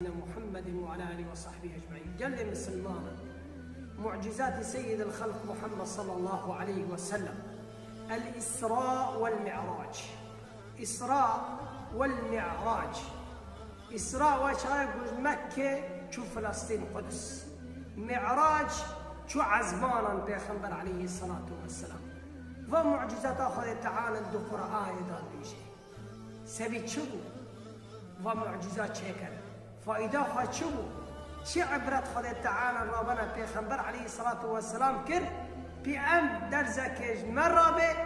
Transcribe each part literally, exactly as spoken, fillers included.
سيدنا محمد وعلى آله وصحبه أجمعين. Gelê misilmanan, mucîzatê Seyyidil Xelq Muhammed sallallahu aleyhi ve sellem. El-Îsra wel-Mi'rac. Îsra wel-Mi'rac. Îsra, we çaye ku ji Mekke çû Filistîn, Quds. Mi'rac çû ezmanan Pêxember aleyhisselatu vesselam. Va mucîzata Xwedê Teala di Qur'anê de dibêje. Sebî çi bû? Va mucîza çêkir. Fayda xwe çi bû? Çi ibret Xwedê Teala rabana Pêxember aleyhisselatu vesselam kir? Pê em derzekê ji me rabe,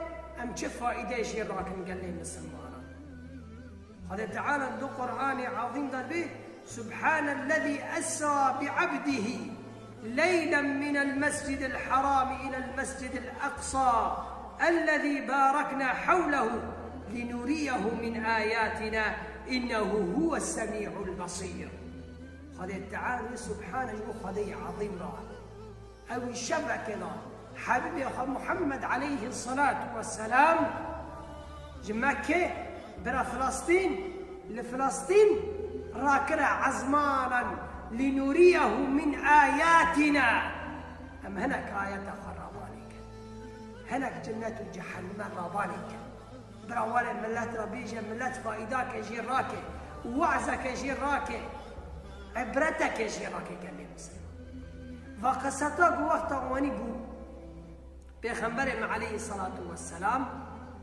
em çi faydeyê jê rakin gelê misilmanan? Xwedê Teala di Qur'anê Ezîm de dibê, سبحان الذي أسرى بعبده ليلا من المسجد الحرام إلى المسجد الأقصى الذي باركنا حوله لنريه من آياتنا إنه هو السميع البصير. Xwedê Teala, Subhane, ji bo Xwedê Ezîm re. Ew şevekê de Habibê xwe Muhammed aleyhi salatu ve selam ji Mekke bira Filistîn, li Filistîn rakire ezmanan, لنريه من آياتنا. Em hinek ayeta xwe ravanê kin. Hinek cennet û cehenneme ravanê kin. Bira were millet re bêje, millet faydake jê rake, wazeke jê rake, ibreteke jê rake gelê misilman. Va qiseta ku wexta wanî bû, Pêxemberê me aleyhisselatu vesselam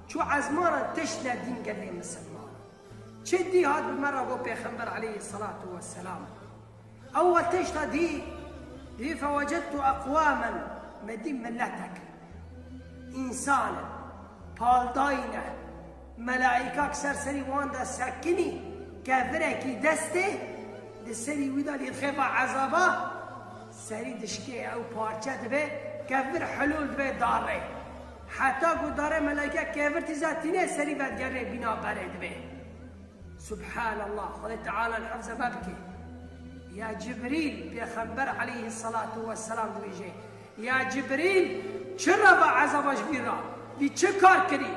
çû ezmana tişt nedîn gelê misilman. Çi dî hat bi me re got Pêxember aleyhisselatu vesselam? Ew we tişta dî, dî فوجدت أقواما, me dî miletek, însan in, paldayî ne, melaîkak ser serî wan de sekinî, kevirekî destê, di serî wî de lê dixê va ezaba, serî dişkê ew parçe dibe, kevir hilûl dibe darê. Heta ku darê melaîke kevir tîza tîne serî vedigere bîna berê dibe. Subhanallah, Xwedê Teala li hifza me bike. Ya Cibrîl, Pêxember aleyhisselatu vesselam dibêje, ya Cibrîl, çi re va ezaba ji vî re? Vî çi kar kirî?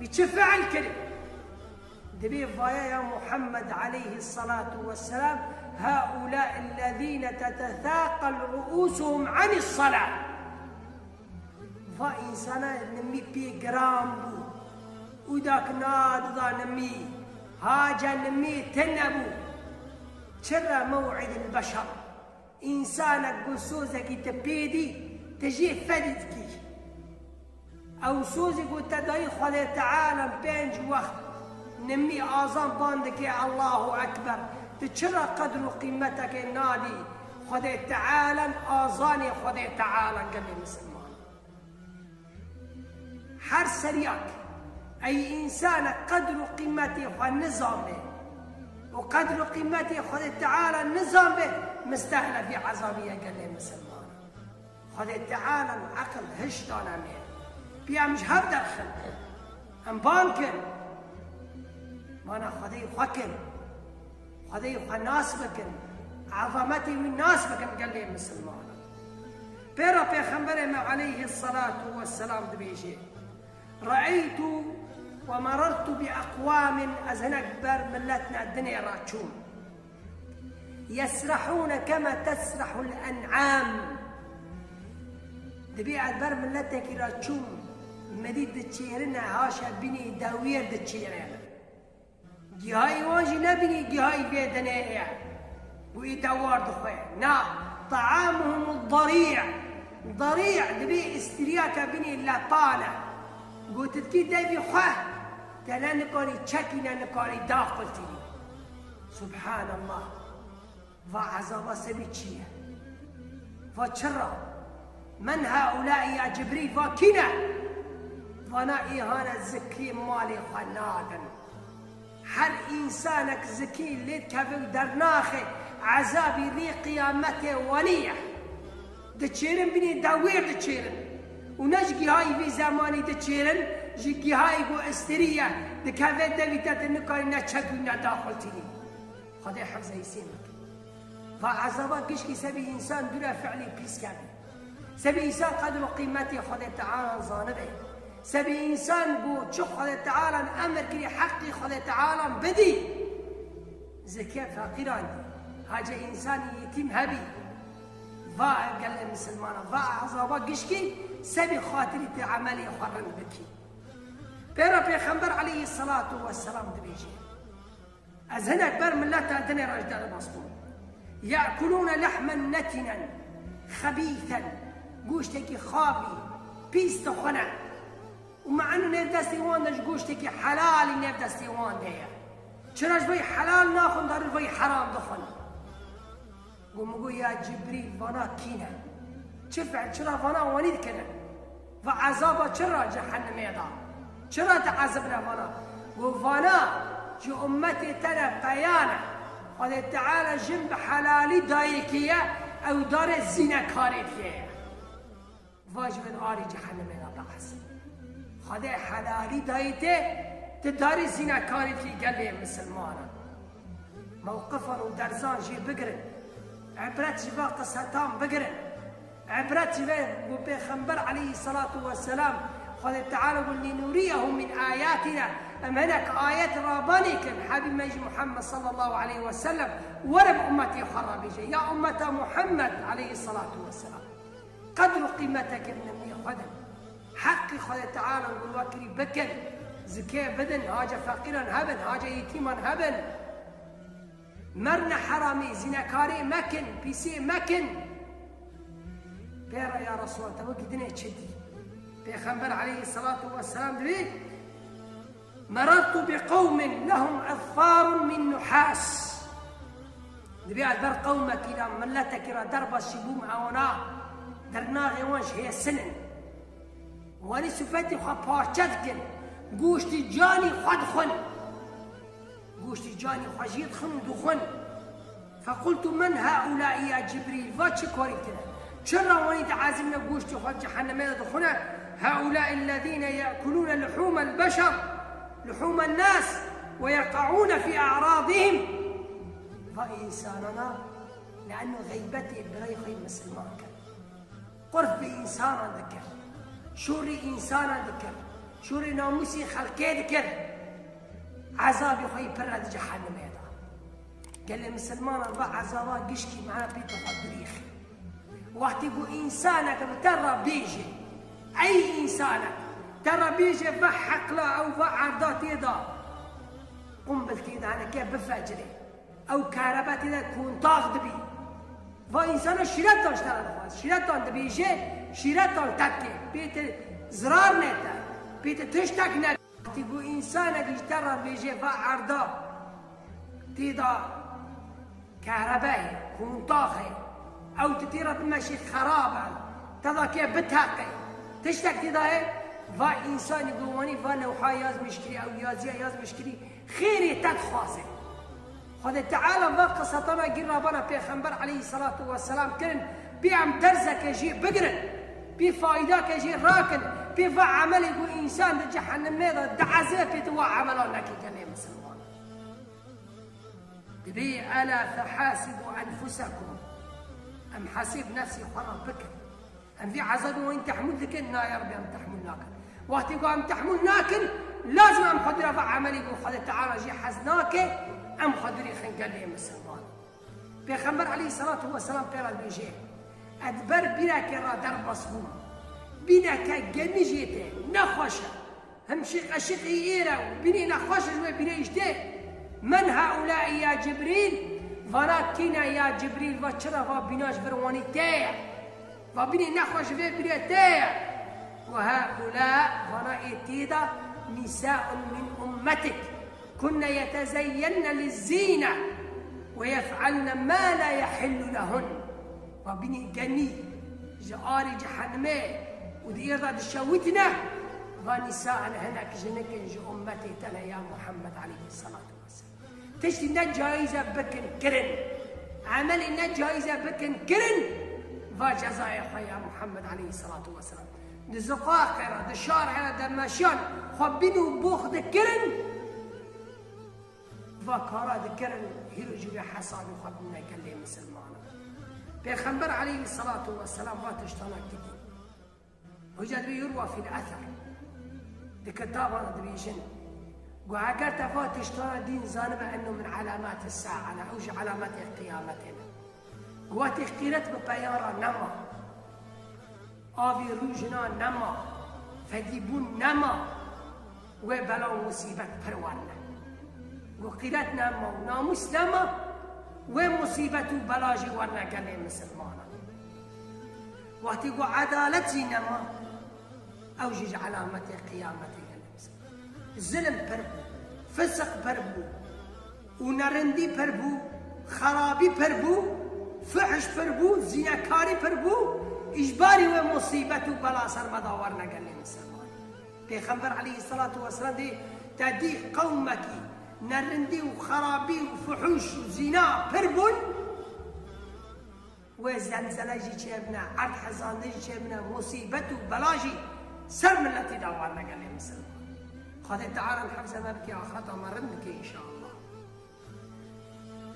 Vî çi fiil kirî? Dibê vaya ya Muhammed aleyhisselatu vesselam, هؤلاء الذين تتثاقل رؤوسهم عن الصلاة. Va însana nimî pê giran bû. Û dak nadida nimî. Hace nimî tine bû. Çi re mew'idil beşer? Însanek ku sozekî te pê dî, te jê fedî dikî. Ew sozê ku te dayî Xwedê Teala pênc wext nimî azan ban dike, Allahu Ekber. Tu çira qedr û qîmetekê nadî Xwedê Teala, azanê Xwedê Teala gelê misilman? Her seryak, ey însanek qedr û qîmetê xwe nizanbe û qedr û qîmetê Xwedê Teala nizanbe, mistehle vî ezabî ye gelê misilman. Xwedê Teala eqil hiş dane me. Pê em ji hev derxin. Em ban kin. Bana Xwedê xwe kin. Xwedê xwe nas bikin. Ezametê wî nas bikin gelê misilmanan. Pêra Pêxemberê me aleyhisselatu vesselam dibêje, رأيت ومررت بأقوام, ez hinek ber miletna dinê re çûm. يسرحون كما تسرح الأنعام. Dibê ez ber miletekî re çûm, me dî diçêrine, haşa bînî dewêr diçêrine. Gihayî wan jî nebînî, gihayî vê dinê ye. Wî dewar dixwe. Na, طعامهم الضريع. Darî dibê îstîriyake bînî lepane. Gotitkî devî xwe, te ne nikarî çekîne, nikarî daxiltînî. Subhanallah. Va ezaba sebî çi ye? Va çira? Men heulai ya Cibrîl, va kî ne? Vana, îhane zikî malê xwe nadin. Her însanek zikî lê dikeve û dernaxe, ezabî rê qiyametê wanî ye. Diçêrin bînî dewêr diçêrin. Û ne ji gihayî vî zemanî diçêrin, ji gihayî ku istirî ye, dikeve devî te, tu nikarî ne çekî ne daxiltînî. Xwedê hifzê îsê bike. Va ezaba gişkî sebî însan dûre fiilê pîs kevî. Sebî însan qedr û qîmetê Xwedê Teala zanibe. Sebî însan ku çi Xwedê Teala emir kirî heqî Xwedê Teala bidî. Zikê feqîran dî. Hacê însanî yetîm hebî, va gelê misilmana, va ezaba gişkî, sebî xatirî tê emelê xwe rind bikî. Pêra Pêxember aleyhisselatu vesselam dibêje, ez hinek ber mileta dinê re ji derbas bûm. Ye'kulûne lehmen netinen, xebîsen, goştekî xavî, pîs dixwine. Û me eno nêv destê wan de ji goştekî helalî nêv destê wan de ye. Çira ji vay helal naxwin, dar ji vay heram dixwin. Got, min got, ya Cibrîl, vana kî ne? Çi fiil, çira vana wanî dikine? Va ezaba çira cehennemê da? Çira diezibne vana? Got, vana ji ummetê te ne, peya ne. Xwedê Teala jin bi helalî dayê kê ye, ew darê zînekarê kê ye. Va ji bin arî cehennemê re bihez. Xwedê helalî dayê te, tu darê zînekarê kê gelê misilmanan. Mewqifan û derzan jê bigirin. Ibret ji va qisetan bigirin. Ibret ji ve got Pêxember aleyhisselatu vesselam, Xwedê Teala got, "Linuriyehu min ayatina." Em hinek ayet rabanê kin, Habîb me jî Muhammed sallallahu aleyhi ve sellem, were bi ummetê xwe re bêje, ya ummeta Muhammed aleyhisselatu vesselam. Qedr û qîmetekê bi nimnê xwe din. Heqî Xwedê Teala gulwakirî bikin. Zikê bidin, hace feqîran hebin, hace yetîman hebin. Merne heramî, zînekarê mekin, pîsê mekin. Pê re ya Resulallah, te wekî dinê çi dî? Pêxember aleyhisselatu vesselam dibê, "Merartu bi qewmin lehum ezfarun min nuhas." Dibê ez ber qewmekî re, miletekî re derbas jî bûm, ewana dernaxê wan ji hêsin in. Wanî sifetê xwe parçe dikin. Goştî canî xwe dixwin. Goştî canî xwe jê dixwin û dixwin. Fequltu men haulâi ya Cibrîl? Va çi karî tine? Çira wanî diezibne, goştê xwe di cehennemê de dixwine? Haulâi ellezîne ye'kulûne luhûmel beşer, luhûmen nas ve yeqa'ûne fî a'radîhim. Va însanana, le'enno xeybetê birayê xwe yê misilman kir. Qurf bi însanan dikir. Şûrî însanan dikir. Şûrî namûsî xelkê dikir. Ezabê xwe yî pir re di cehennemê de. Gelê misilmanan va ezaba gişkî me pê xwe dirîxî. Wextî ku însanek bi te re bêje, ey însanek, te re bêje va heqla ew va erda tê de, qumbil tê de heneke bifecirê. Ew kerebe tê de kontax dibî. Va însana şîretan ji te re dixwaz. Şîretan dibêje, şîretan te dike. Pê te zirar nete. Pê te tiştek neke. Wextî ku însanekî ji te re bêje va erda tê de kerebe ye, kontax e. Ew tu tê re bimeşî xerab e. Te de ke biteqe. Tiştek tê de ye, va însanî ku wanî va lewha yazmiş kirî, ew yaziya yazmiş kirî, xêrê te dixwaze. Xwedê Teala va qisatana gî rabana Pêxember aleyhisselatu vesselam kirin, pê em derzeke jê bigirin, pê faydake jê rakin, pê va emelê ku însan di cehennemê de diezê pê tu wa emela nekî gelê misilman. Dibê ela fehasibu enfusakum. Em hesêb nefsê xwe re bikin. Em vî ezabê wan tehmûl dikin? Na ya Rebî, em tehmûl nakin. Wextê ku em tehmûl nakin, lazim em xwe dûra va emelê ku Xwedê Teala jê hez nake, em xwe dûrê xin gelê misilman. Pêxember aleyhisselatu vesselam pê re dibêje, ez ber bîrekê re derbas bûm. Bîneke genî jê tê, nexweş e. Him şiqeşiqî êre û bînê nexweş ji wê bînê îştê. Men haulâi ya Cibrîl? Vana kî ne ya Cibrîl? Va çira va bîna ji vir wanî tê ye? Va bînê nexweş ji vê bînê tê ye. Ve haulâ, vana ê tê de, nisâun min ummetik. Kunne yetezeyyenne lizzîne ve yef'alne ma la yehillu lehun. Va bînî genî ji arî cehennemê û di êr de dişewitine. Va nîsa, hinek jinik in ji ummetê te ne ya Muhammed aleyhisselatu vesselam. Tiştî ne caiz e bikin, kirin. Emelê ne caiz e bikin, kirin. Va cezayê xwe ya Muhammed aleyhisselatu vesselam. Di ziqaqê re, di şarê re de meşiyan xwe bîn û box dikirin. Va kara dikirin, hîro jî wê hesabê xwe bimne gelê misilmanan. Pêxember aleyhisselatu vesselam va tiştanek dikî. Hoca dibê yurwa fîl ether. Di kitaban dibêjin. Got, eger te va tiştana dîn zanibe, enno min alamat-i sa'a ne, ew ji alametê qiyametê ne. Got, wextê qîret bi peyan re nema, avê rû jina nema, fedîbûn nema, wê bela û musîbet pir werne. Got, qîret nema û namûs nema, wê musîbet û bela jî werne gelê misilmanan. Wextê got, edalet jî nema, ew jî ji alametê qiyametê gelê misilmanan. Zilim pir bû, fisiq pir bû û nerindî pir bû, xerabî pir bû, fuhş pir bû, zînekarî pir bû, îjbarî wê musîbet û bela ser me de werne gelê misilman. Pêxember aleyhisselatu vesselam dê te dî qewmekî nerindî û xerabî û fuhûş û zîna pir bûn, wê zelzele jî çêbine, erd hezandin jî çêbine, musîbet û bela jî ser miletî de warine gelê misilman. Xwedê Teala hifze me bike, axireta me rind bike înşallah.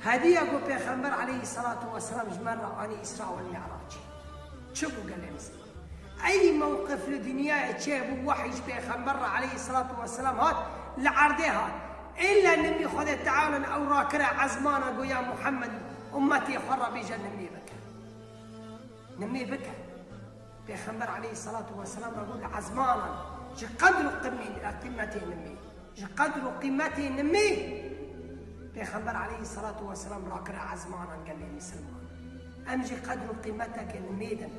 Hediye ku Pêxember aleyhisselatu vesselam ji me re anî Îsra wal Mi'rac. Çi bû gelê misilman? Ey mewqif li dinyayê çêbû, wehy ji Pêxember re aleyhisselatu vesselam hat, li erdê hat. Îlla nimî Xwedê Teala ew rakire ezmana, got, ya Muhammed, ummetê xwe re bêje nimî bike. Nimî bike. Pêxember aleyhisselatu vesselam re got, li ezmanan ji qedr û qimî-, qîmetê nimî. Ji qedr û qîmetê nimî Pêxember aleyhisselatu vesselam rakire ezmanan gelê misilman. Em jî qedr û qîmeteke nimî din.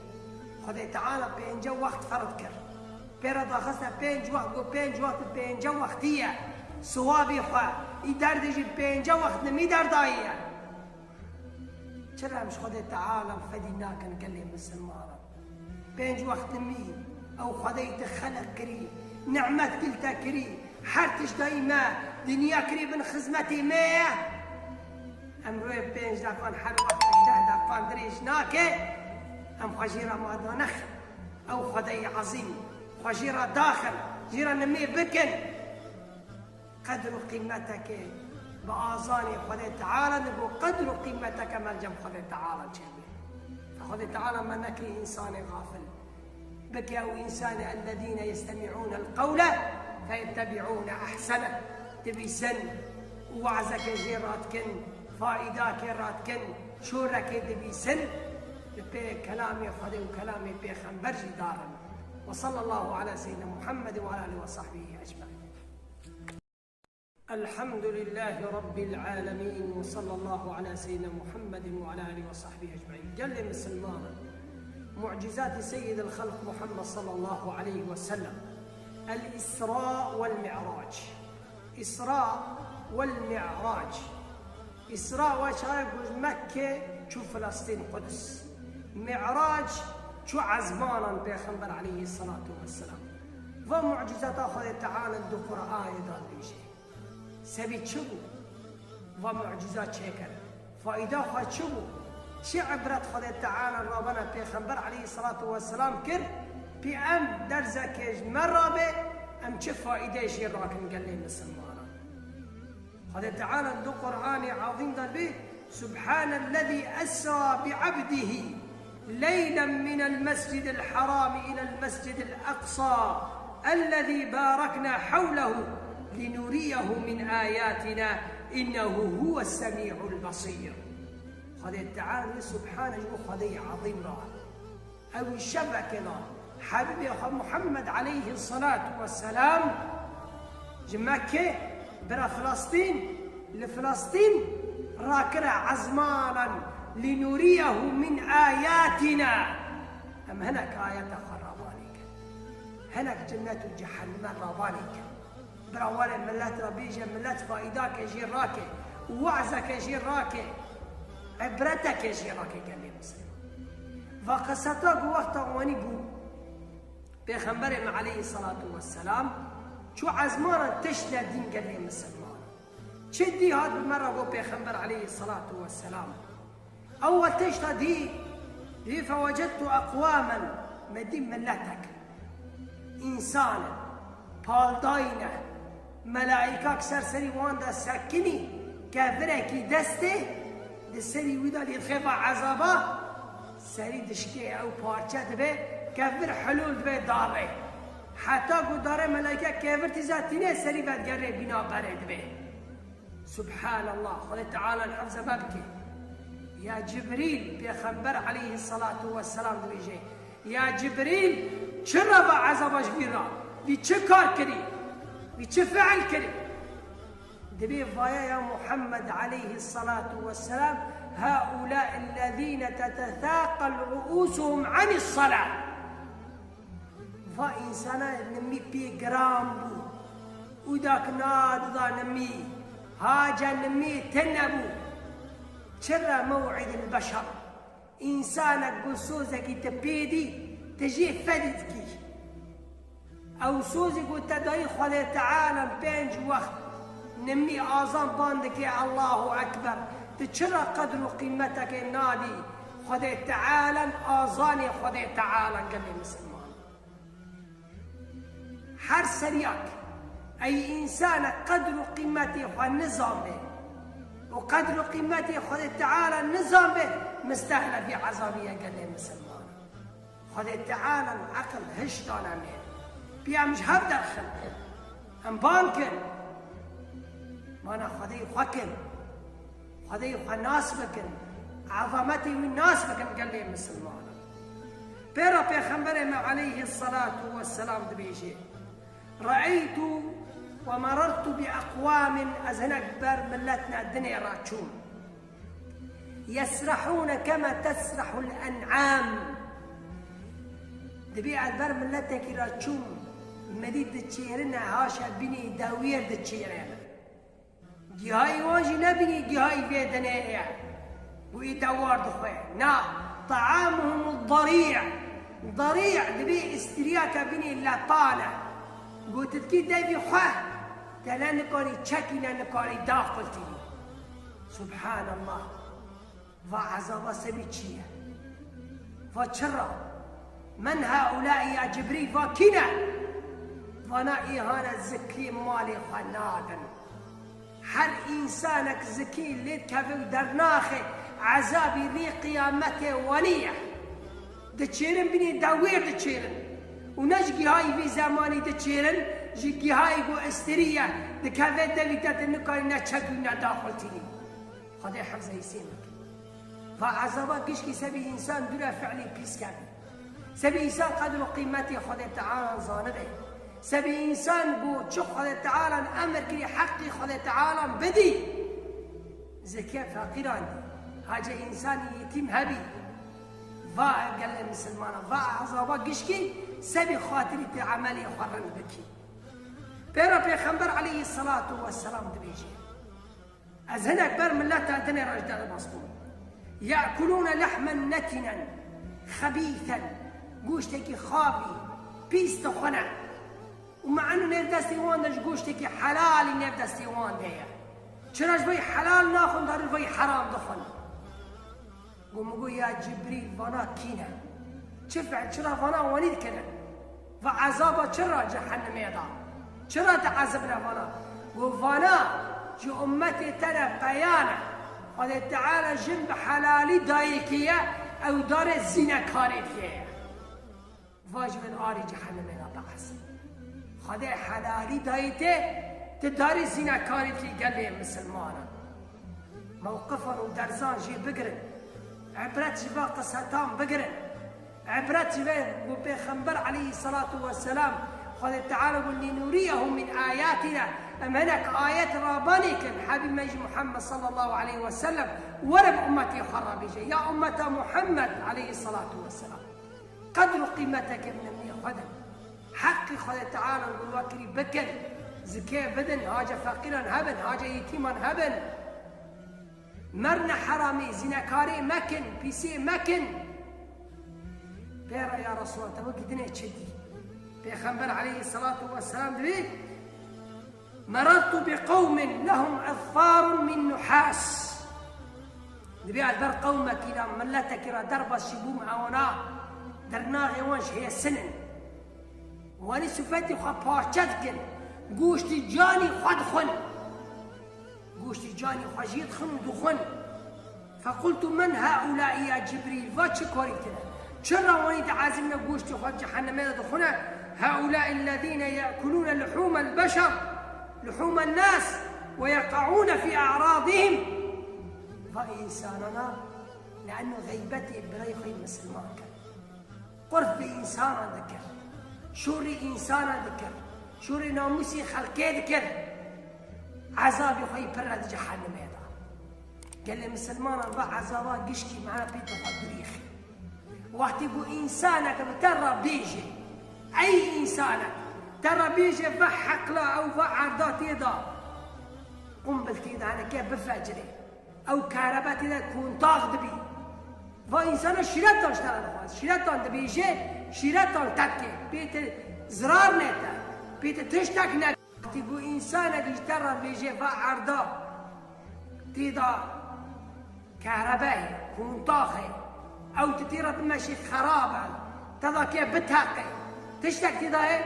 Xwedê Teala pênce wext ferz kir. Pê re daxiste pênc wext, got pênc wext, pênce wextî ye. Siwabî xwe, î derdê jî pênce wext nimî derdayiye. Çira em ji Xwedê Teala fedî nakin gelê misilmanan? Pênc wext nimî, ew Xwedeyî te xeleq kirî, nimet gil te kirî, her tişt dayî me, dinya kirî bin xizmetê me ye. Em rûyê pênc deqan her wextek deh deqan dirêj nake, em xwe jê re mada nexin. Ew Xwedeyî ezîm, xwe jê re daxin, jê re nimê bikin. Qedr û qîmeteke bi azanê Xwedê Teala digo, qedr û qîmeteke me li cem Xwedê Teala çêbe. Xwedê Teala me neke însanê xafil. Bike ew însanê, ellezîne yestemi'ûne el-qewle feyettebî'ûne ehsene. Dibîsin û wazeke jê radikin, faîdakê radikin, şorekê dibîsin, li pê kelamê Xwedê û kelamê Pêxember jî darin. Ve sallallahu ala seyyidina Muhammed ve ala alihi ve sahbihi ecmaîn. الحمد لله رب العالمين، وصلى الله على سيدنا محمد وعلى آله وصحبه أجمعين. Gelê misilmanan, mucîzatê Seyyidil Xelq Muhammed sallallahu aleyhi ve sellem. El-Îsra wel Mi'rac. Îsra wel Mi'rac. Îsra we çaye ku ji Mekke çû Filistîn, Quds. Mi'rac çû ezmanan Pêxember aleyhisselatu vesselam. Va mucîzata Xwedê Teala di Qur'anê de dibêje. Sebî çi bû? Va mucîza çêkir. Faîda xwe çi bû? Çi ibret Xwedê Teala ravana Pêxember aleyhisselatu vesselam kir? Pê em derzeke ji me rabe, em çi faîde jê rakin gelê misilmanan? Xwedê Teala di Qur'anê Azîm de dibê, سبحان الذي أسرى بعبده ليلا من المسجد الحرام إلى المسجد الأقصى الذي باركنا حوله لنريه من آياتنا إنه هو السميع البصير. Xwedê Teala, Subhane, ji bo Xwedê Azîm re. Ew şevekê de Habibê xwe Muhammed aleyhi salatu ve selam ji Mekke bira Filistîn, li Filistîn rakire ezmanan, linuriyehu min ayatina. Em hinek ayeta xwe ravanê kin. Hinek cennet û cehenneme ravanê kin. Bira were millet re bêje, millet faîdake jê rake, wazeke jê rake, ibreteke jê rake gelê misilman. Va qiseta ku wexta wanî bû, Pêxemberê me aleyhisselatu vesselam çû ezmana tişt nedîn gelê misilman. Çi dî hat bi me re got Pêxember aleyhisselatu vesselam. Ew we tişta dî, dî fewecedtu eqwamen, me dî miletek, însan in, paldayî ne, melaîkak ser serî wan de sekinî, kevirekî destê, di serî wî de lê dixê va ezaba, serî dişkê ew parçe dibe, kevir hilûl dibe darê. Heta ku dare melaykek kevir tîza tîne serî ve digerê bîna berê dibê. Subhanallah, Xwedê Teala hifze me bike. Ya Cibrîl, Pêxember aleyhissalatu vesselam dibêje, ya Cibrîl, çi re va ezaba ji vî ra? Vî çi kar kirî? Vî çi fiil kirî? Dibê vaya ya Muhammed aleyhissalatu vesselam, هؤلاء الذين تتثاقل رؤوسهم عن الصلاة. Va însana nimî pê giran bû. Û dak nadida nimî. Haca nimî tine bû. Çi re mew'idil beşer? Însanek ku sozekî te pê dî, te jê fedî dikî. Ew sozî ku te dayî Xwedê Teala pênc wext nimî azan ban dike, Allahu Ekber. Tu çira qedr û qîmetekê nadî Xwedê Teala, azanê Xwedê Teala gelê misilman? Her seryak ey însanek qedr û qîmetê xwe nizanbe û qedr û qîmetê Xwedê Teala nizanbe, mistehle vî ezabî ye gelê misilman. Xwedê Teala eqil hiş dane me. Pê em ji hev derxin. Em ban kin. Mana Xwedê xwe kin. Xwedê xwe nas bikin. Ezametê wî nas bikin gelê misilman. Pêra Pêxemberê me aleyhissalatu vesselam dibêje, رأيت ومررت بأقوام, ez hinek ber milletne dinê re çûm. يسرحون كما تسرح الأنعام. Dibê ez ber miletekî re çûm, me dî diçêrine, haşa bînî dewiyê diçêrine. Gihayî wan jî nebînî gihayî vê dinê ye. Wî dewar dixwe. Na, طعامهم الضريع. Darî dibê îstîriyeke bînî lepan e. Gotitkî devî xwe, te ne nikarî çekî, ne nikarî daxiltî. Subhanallah. Va ezaba sebî çi ye? Va çira? Men haulâi ya Cibrîl, va kî ne? Vana îhane zikî malê xwe nadin. Her însanek zikî lê dikeve û dernaxe, ezabî rê qiyametê wanî ye. Diçêrin bînî dewêr diçêrin. Û ne ji gihayî vî zemanî diçêrin, ji gihayî ku istirî ye, dikeve devî te, tu nikarî ne çekî û ne daxiltînî. Xwedê hifzê îsê bike. Va ezaba gişkî sebî însan dûre fiilî pîs kevî. Sebî însan qedr û qîmetê Xwedê Teala zanibe. Sebî însan ku çi Xwedê Teala emir kirî heqî Xwedê Teala bidî. Zikê feqîran dî. Hace însanî yetîm hebî. Va gelê misilmana, va ezaba gişkî sebî xatirî tê emelê xwe rind bikî. Pêra Pêxember aleyhisselatu vesselam dibêje. Ez hinek ber mileta dinê re ji derbas bûm. يأكلون لحما نتنا خبيثا. Goştekî xavî, pîs dixwine. Û me'nû nêv destê wan de ji goştekî helalî nêv destê wan de ye. Çira ji vey helal naxwin, darî vey heram dixwin. Go min go, ya Cibrîl, vana kî ne? Çi fe-, çira vana wanî dikene? Va ezaba çira cehennemê da? Çira diezibne vana? Go vana ji ummetê te ne, peya ne. Xwedê Teala jin bi helalî dayê kê ye, ew darê zînekarê dikê ye. Va ji min arî cehennemê re biez. Xwedê helalî dayê te, tu darî zînekarî dikî gelê misilmanan. Mewqifan û derzan jê bigirin. Ibret ji va qisetan bigirin. Ibret ji vê ku Pêxember aleyhisselatu vesselam Xwedê Teala got, لنريه من آياتنا, em hinek ayet rabanê kin, Habîb me jî Muhammed sallallahu aleyhi ve sellem, were bi ummetê xwe re bêje, ya ummeta Muhammed aleyhisselatu vesselam. Qedr û qîmeteke bi nimnê xwe din. Heqî Xwedê Teala gulwa kirî bikin. Zikê bidin, hace feqîran hebin, hace yetîman hebin. Merne heramî, zînekarî mekin, pîsî mekin. Pêra ya Resulallah, te wekî dinê çi dî? Pêxember aleyhisselatu vesselam dibê, مررت بقوم لهم أظفار من نحاس. Dibê ez ber qewmekî re, miletekî re derbas jî bûm, ewana dernaxê wan ji hêsin in. Wanî sifetê xwe parçe dikin, goştî canî xwe dixwin. Goştî canî xwe jê dixwin û dixwin. فقلت من هؤلاء يا جبريل, va çi karî tine? Çira wanî diezibne, goştê xwe cehennemê de dixwine? هؤلاء الذين يأكلون لحوم البشر، لحوم الناس، ويقعون في أعراضهم. Va însanana, le'enno xeybetê birayê xwe yê misilman kir. Qurf bi însanan dikir. Şûrî însanan dikir. Şûrî namûsî xelkê dikir. Ezabê xwe yî pir e di cehennemê de. Gelê misilmanan va ezaba gişkî mehna pê te xwe dirîxî. Wextî ku însanek bi te re bêje, ey însanek, te re bêje va heqla ew va erda tê de, qumbil tê de hene ke bifecirê. Ew kerebe tê de kontax dibî. Va însana şîretan ji te re dixwaze. Şîretan dibêje, şîretan te dike. Pê te zirar nete. Pê te tiştek neke. Wextî ku însanek ji te re bêje va erda tê de kerebe ye, kontax e. Ew tu tê re bimeşî xerab e. Te de ke biteqe. Tiştek tê de ye,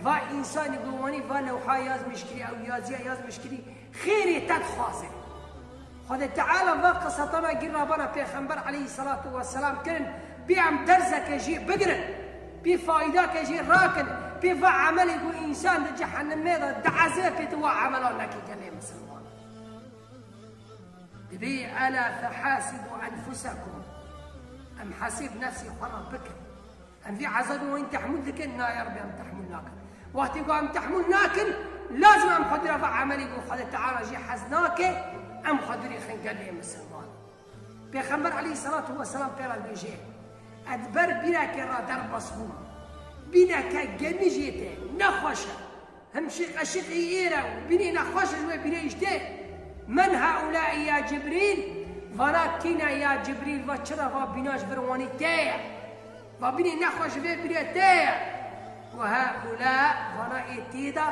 va însanî ku wanî va lewha yazmiş kirî, ew yazîya yazmiş kirî, xêrê te dixwaze. Xwedê Teala va qisatana gir rabana Pêxember aleyhisselatu vesselam kirin, pê em derzeke jê bigirin, pê faydake jê rakin, pê va emelê ku însan di cehennemê de diezê pê tu wa emela nekî gelê misilman. Dibê ela fehasibu enfusakum. Em hesêb nefsê xwe re bikin. Em vî ezabê wan tehmûl dikin? Na ya Rebbi, em tehmûl nakin. Wextê ku em tehmûl nakin, lazim em xwe dira va emelê ku Xwedê Teala jê hez nake, em xwe dirêxin gelê misilman. Pêxember aleyhisselatu vesselam pê re dibêje, ez ber bînekê re derbas bûm. Bîneke genî jê tê, nexweş e. Him şiqeşiqî êre û bînê nexweş ji wê bînê îştê. Men heulâi ya Cibrîl? Vana kî ne ya Cibrîl? Va çira va bîna ji vir wanî tê ye? Va bînê nexweş ji vê bînê tê ye. Û heulâ, vana ê tê de,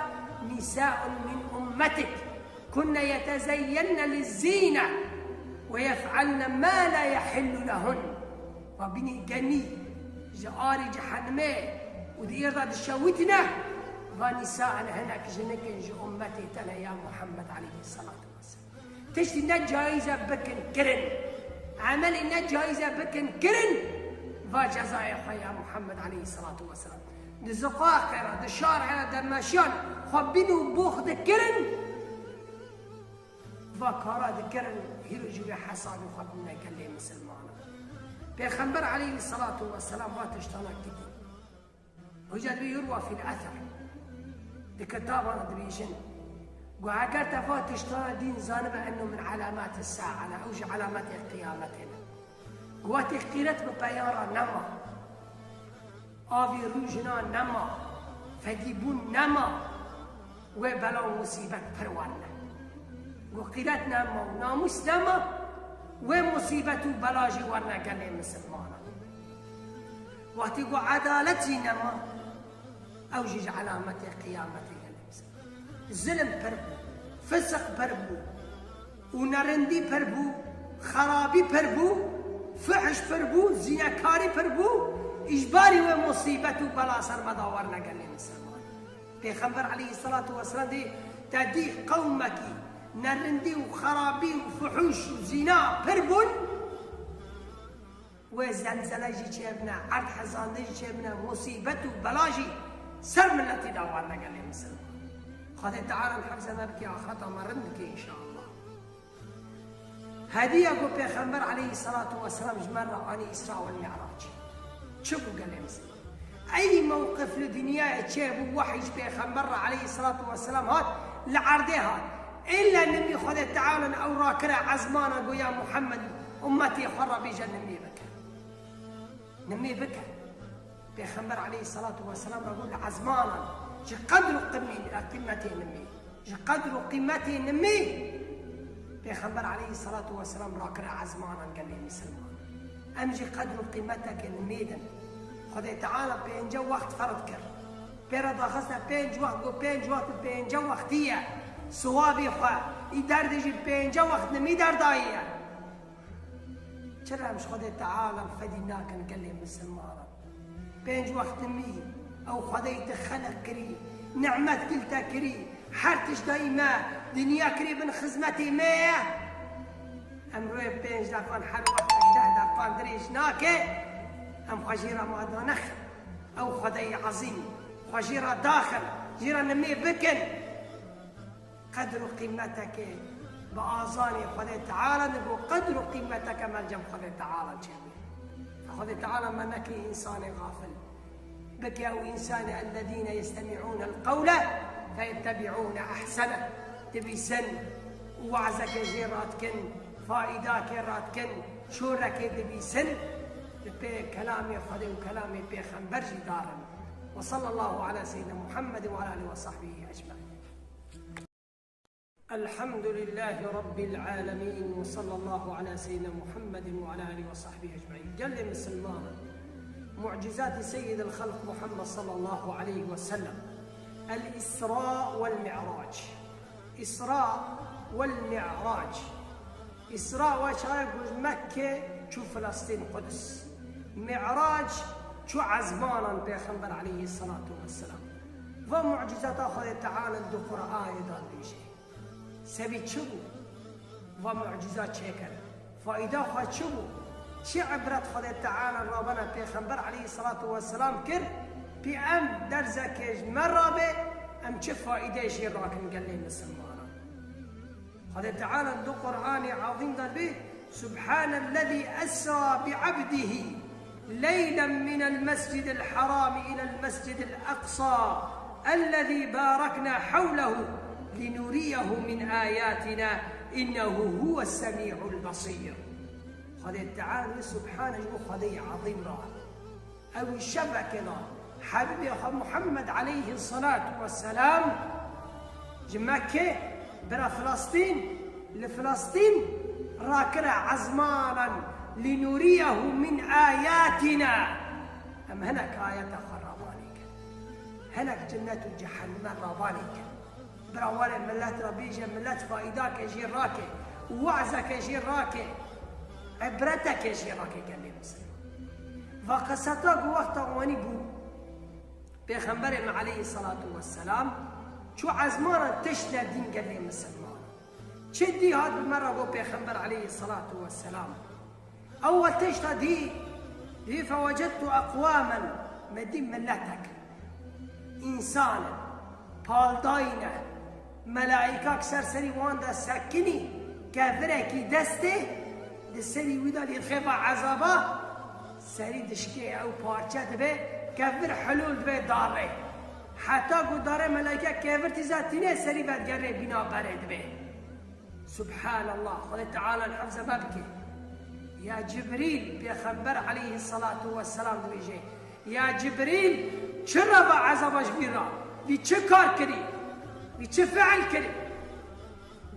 nisâun min ummetik. Kunne yetezeyyenne lizzîne ve yef'alne ma la yehillu lehun. Va bînî genî ji arê cehennemê û di êr de dişewitîne, va nîsa, hinek jinik in ji ummetê te ne ya Muhammed aleyhisselatu vesselam. Tiştî ne caiz e bikin kirin. Emelê ne caiz e bikin kirin, va cezayê xwe ya Muhammed aleyhisselatu vesselam. Di ziqaqê re, di şarê re de meşiyan xwe bîn û box dikirin, va kara dikirin, hîro jî wê hesabê xwe bidine gelê misilmanan. Pêxember aleyhisselatu vesselam va tiştana kitî. Hoca dibê yurwa fîl ether. Di kitaban dibêjin. Got eger te va tiştana dîn zanibe, enno min elamati sa'a ne, ew ji elametê qiyametê ne. Got wextê qîret bi peyan re nema. Avê rû jina nema, fedîbûn nema, wê bela û musîbet pir werne. Got qîret nema û namûs nema, wê musîbet û bela jî werne gelê misilmanan. Wextî got edalet jî nema, ew jî ji elametê qiyametê gelê misilmanan. Zilim pir bû, fisiq pir bû, û nerindî pir bû, xerabî pir bû, fihş pir bû, zînekarî pir bû, îjbarî wê musîbet û bela ser me de werne gelê misilman. Pêxember aleyhisselatu vesselam dê te dî qewmekî nerindî û xerabî û fuhûş û zîna pir bûn, wê zelzele jî çêbine, erd hezandin jî çêbine, musîbet û bela jî ser miletî de werne gelê misilman. Xwedê Teala em hifze me bike, axireta me rind bike înşallah. Hediya ku Pêxember aleyhisselatu vesselam ji me re anî Îsra û Mi'rac. Çi bû gelê misilman? Ey mewqif li dinyayê çêbû, wehy ji Pêxember re aleyhisselatu vesselam hat, li erdê hat. Îlla nimî Xwedê Teala ew rakire ezmana, got ya Muhammed, ummetê xwe re bêje nimî bike. Nimî bike. Pêxember aleyhisselatu vesselam re got li ezmanan, ji qedr û qimî-, qîmetê nimî. Ji qedr û qîmetê nimî Pêxember aleyhisselatu vesselam rakire ezmanan gelê misilman. Em jî qedr û qîmeteke nimî din. Xwedê Teala pênce wext ferz kir. Pê re daxiste pênc wext, got pênc wext bi pênce wextî ye. Siwabê xwe, î derdê jî pênce wext nimî derdayiye. Çira em ji Xwedê Teala fedî nakin gelê misilmanan? Pênc wext nimî, ew Xwedeyî te xelq kirî, nimet gil te kirî, her tişt dayî me, dinya kirî bin xizmetê me ye. Em rûyê pênc deqan her wextek deh deqan dirêj nake, em xwe jê re mada nexin. Ew Xwedeyî ezîm, Xwe jê re daxin, jê re nimê bikin. Qedr û qîmetekê bi azanê Xwedê Teala digo, qedr û qîmeteke me li cem Xwedê Teala çêbû. Xwedê Teala me nekî însanê xafil. Bike ew însanê, ellezîne yestemi'ûne el-qewle feyettebî'ûne ehsene. Dibîsin û wazekê jê radikin, faîdakê radikin, şorekê dibîsin, li pê kelamê Xwedê û kelamê pêxember jî darin. Ve sallallahu ala seyyidina Muhammed ve ala alihi ve sahbihi ecmaîn. Elhamdülillahi Rabbil alemin ve sallallahu ala seyyidina Muhammedin ve ala alihi ve sahbihi ecmaîn. Gelê misilman, mucizatî Seyyidil Xelq Muhammed sallallahu aleyhi ve sellem. El Isra vel Mi'rac. Isra vel Mi'rac. Isra we çaye ku ji Mekke çû Filistîn, Quds. Mi'rac çû ezmanan Pêxember aleyhisselatu vesselam. Va mucizata Xwedê Teala di Qur'anê de dibêje. Sebî çi bû? Va muciza çêkir. Faîda xwe çi bû? Çi ibret Xwedê Teala ravana Pêxember aleyhisselatu vesselam kir? Pê em derzekê ji me rabe, em çi faîdeyê jê rakin gelê misilmanan? Xwedê Teala di Qur'anê Azîm de dibê, Subhanellezî esra bi abdihi leylen minel mescidil harami ilel mescidil aqsa ellezî barekna hewlehu linuriyehu min ayatina innehu huves semî'ul besîr. Xwedê Teala dibê, Subhane ji bo Xwedê Azîm re. Ew şevekê de Habibê xwe Muhammed aleyhi salatu ve selam ji Mekke bira Filistîn, li Filistîn rakire ezmanan linuriyehu min ayatina. Em hinek ayeta xwe ravanê kin. Hinek cennet û cehenneme ravanê kin. Bira were millet re bêje, millet faîdake jê rake, wazeke jê rake, ibreteke jê rake gelê misilman. Va qiseta ku wexta wanî bû, Pêxemberê me aleyhisselatu vesselam çû ezmana tişt nedîn gelê misilman. Çi dî hat bi me re got Pêxember aleyhisselatu vesselam. Ew we tişta dî, dî fewecedtu eqwamen, me dî miletek, însan in, paldayî ne, melaîkak ser serî wan de sekinî, kevirekî destê, di serî wî de lê xêfa ezaba, serî dişkê ew parçe dibe, kevir hilûl dibe darê. Heta ku darê melaîke kevir tîza tîne serî vedigere bîna berê dibe. Subhanallah, Xwedê Teala li hifza me bike. Ya Cibrîl, Pêxember aleyhisselatu vesselam dibêje, ya Cibrîl, çi re va ezaba ji bî re? Vî çi kar kirî? Vî çi fiil kirî?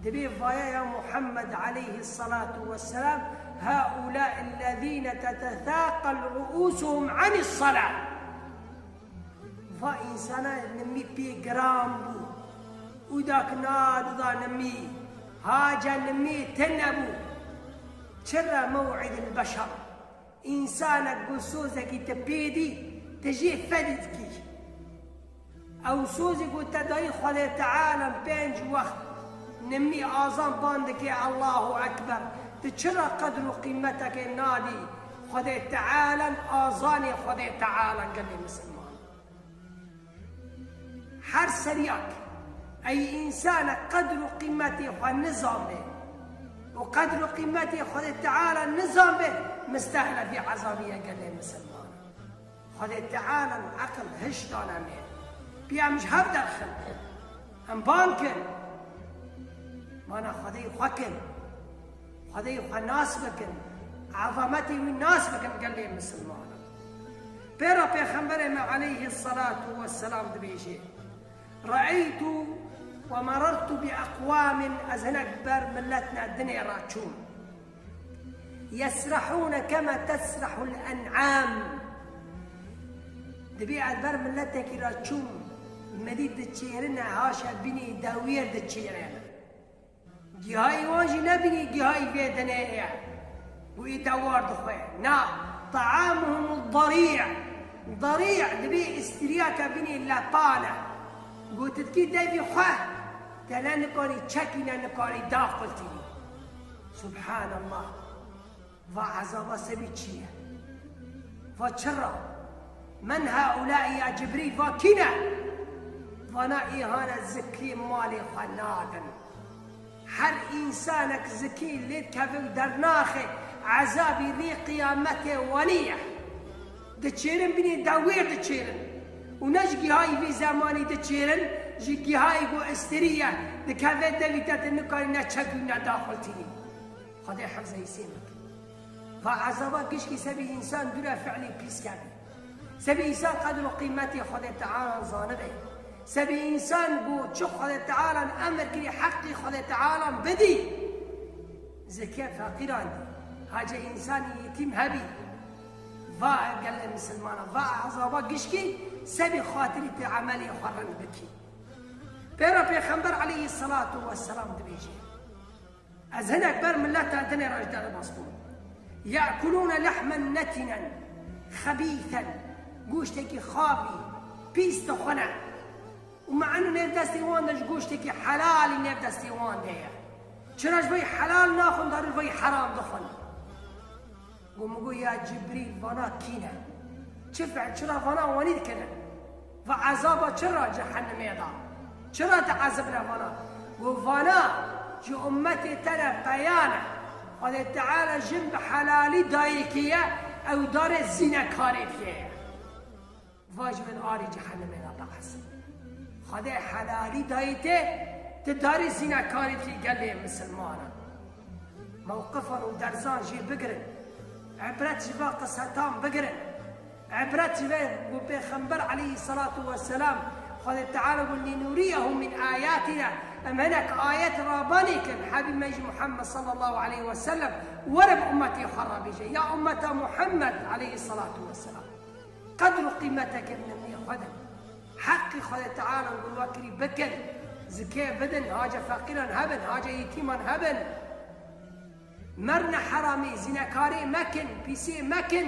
Dibê vaya ya Muhammed aleyhisselatu vesselam, haulâ ellezîne tetethâqel ruûsuhum anis salâ. Va însana nimî pê giran bû. Û dak nadida nimî. Hace nimî tune bû. Çi re mew'idil beşer? Însanek ku sozekî tu pê dî, tu jê fedî dikî. Ew sozê ku te dayî Xwedê Teala pênc wext nimî azan ban dike, Allahu Ekber. Tu çi re qedr û qîmetekê nadî Xwedê Teala, azanê Xwedê Teala gelê misilman? Her seryak, ey însanek qedr û qîmetê xwe nizanbe û qedr û qîmetê Xwedê Teala nizanbe, mistehla vî ezabî ye gelê misilman. Xwedê Teala eqil hiş dane me. Pê em ji hev derxin. Em ban kin. Mana Xwedê xwe kin. Xwedê xwe nas bikin. Ezametê wî nas bikin gelê misilmanan. Pê re Pêxemberê me aleyhisselatu vesselam dibêje, Re'eytu ve merertu bi eqwamin, ez hinek ber miletna dinê re çûm. Yesrahûne kema tesrahul en'am. Dibê ez ber miletekî re çûm, me dî diçêrine, haşa bînî dewiyê diçêrine. Gihayî wan jî nebînî, gihayî vê dinê ye. Wî dewar dixwe. Na, ta'amuhum darî'. Darî' dibê îstîriyaka bînî lepan e. Gotitkî devî xwe, te ne nikarî çekî, ne nikarî daxultînî. Subhanallah. Va ezaba sebî çi ye? Va çira? Men heulai ya Cibrîl, va kî ne? Vana, îhane zikî malê xwe nadin. Her însanek zikî lê dikeve û dernaxe, ezabî rê qiyametê wanî ye. Diçêrin, binê dewêr diçêrin. Û ne ji gihayî vî zemanî diçêrin, ji gihayî ku istirî ye, dikeve devî te, tu nikarî ne çek û ne daxil tînî. Xwedê hifzê îsê bike. Va ezaba gişkî sebî însan dûre fiilî pîs kevî. Sebî însan qedr û qîmetê Xwedê Teala zanibe. Sebî însan ku çi Xwedê Teala emir kirî, heqî Xwedê Teala bidî, zikê feqîran dî. Hacê însanî yetîm hebî. Va gelê misilmana, va ezaba gişkî sebî xatirî tê emelê xwe rind bikî. Pêra Pêxember aleyhisselatu vesselam dibêje, Ez hinek ber mileta dinê re ji derbas bûm. Ye'kulûne lehmen netinen, xebîsen, goştekî xavî, pîs dixwine. Û me eno nêv destê wan de ji goştekî helalî nêv destê wan de ye. Çira ji vey helal naxwin, darî ji vey heram dixwin. Go min go, ya Cibrîl, vana kî ne? Çi fiil, çira vana wanî dikine? Va ezaba çira cehennemê da? Çira te ezibine vana? Go vana ji ummetê te re peya ne. Xwedê Teala jin bi helalî dayê kê ye, ew darê zînekarê dikê ye. Va ji min arê cehennemê re behs. Xwedê helalî dayê te, tu darê zînekarê dikî gelê misilmanan. Mewqifan û derzan jê bigirin. Ibret ji va qisetan bigirin. Ibret ji ve ku Pêxember aleyhisselatu vesselam, Xwedê Teala got, "Linuriyehu min ayatina." Em hinek ayet rabanê kin, Habîb me jî Muhammed sallallahu aleyhi ve sellem, were bi ummetê xwe re bêje, ya ummeta Muhammed aleyhisselatu vesselam. Qedr û qîmeteke bi nimnê xwe din. Heqî Xwedê Teala gulwa kirî bikin. Zikê bidin, hace feqîran hebin, hace yetîman hebin. Merne heramî, zînekarî mekin, pîsî mekin.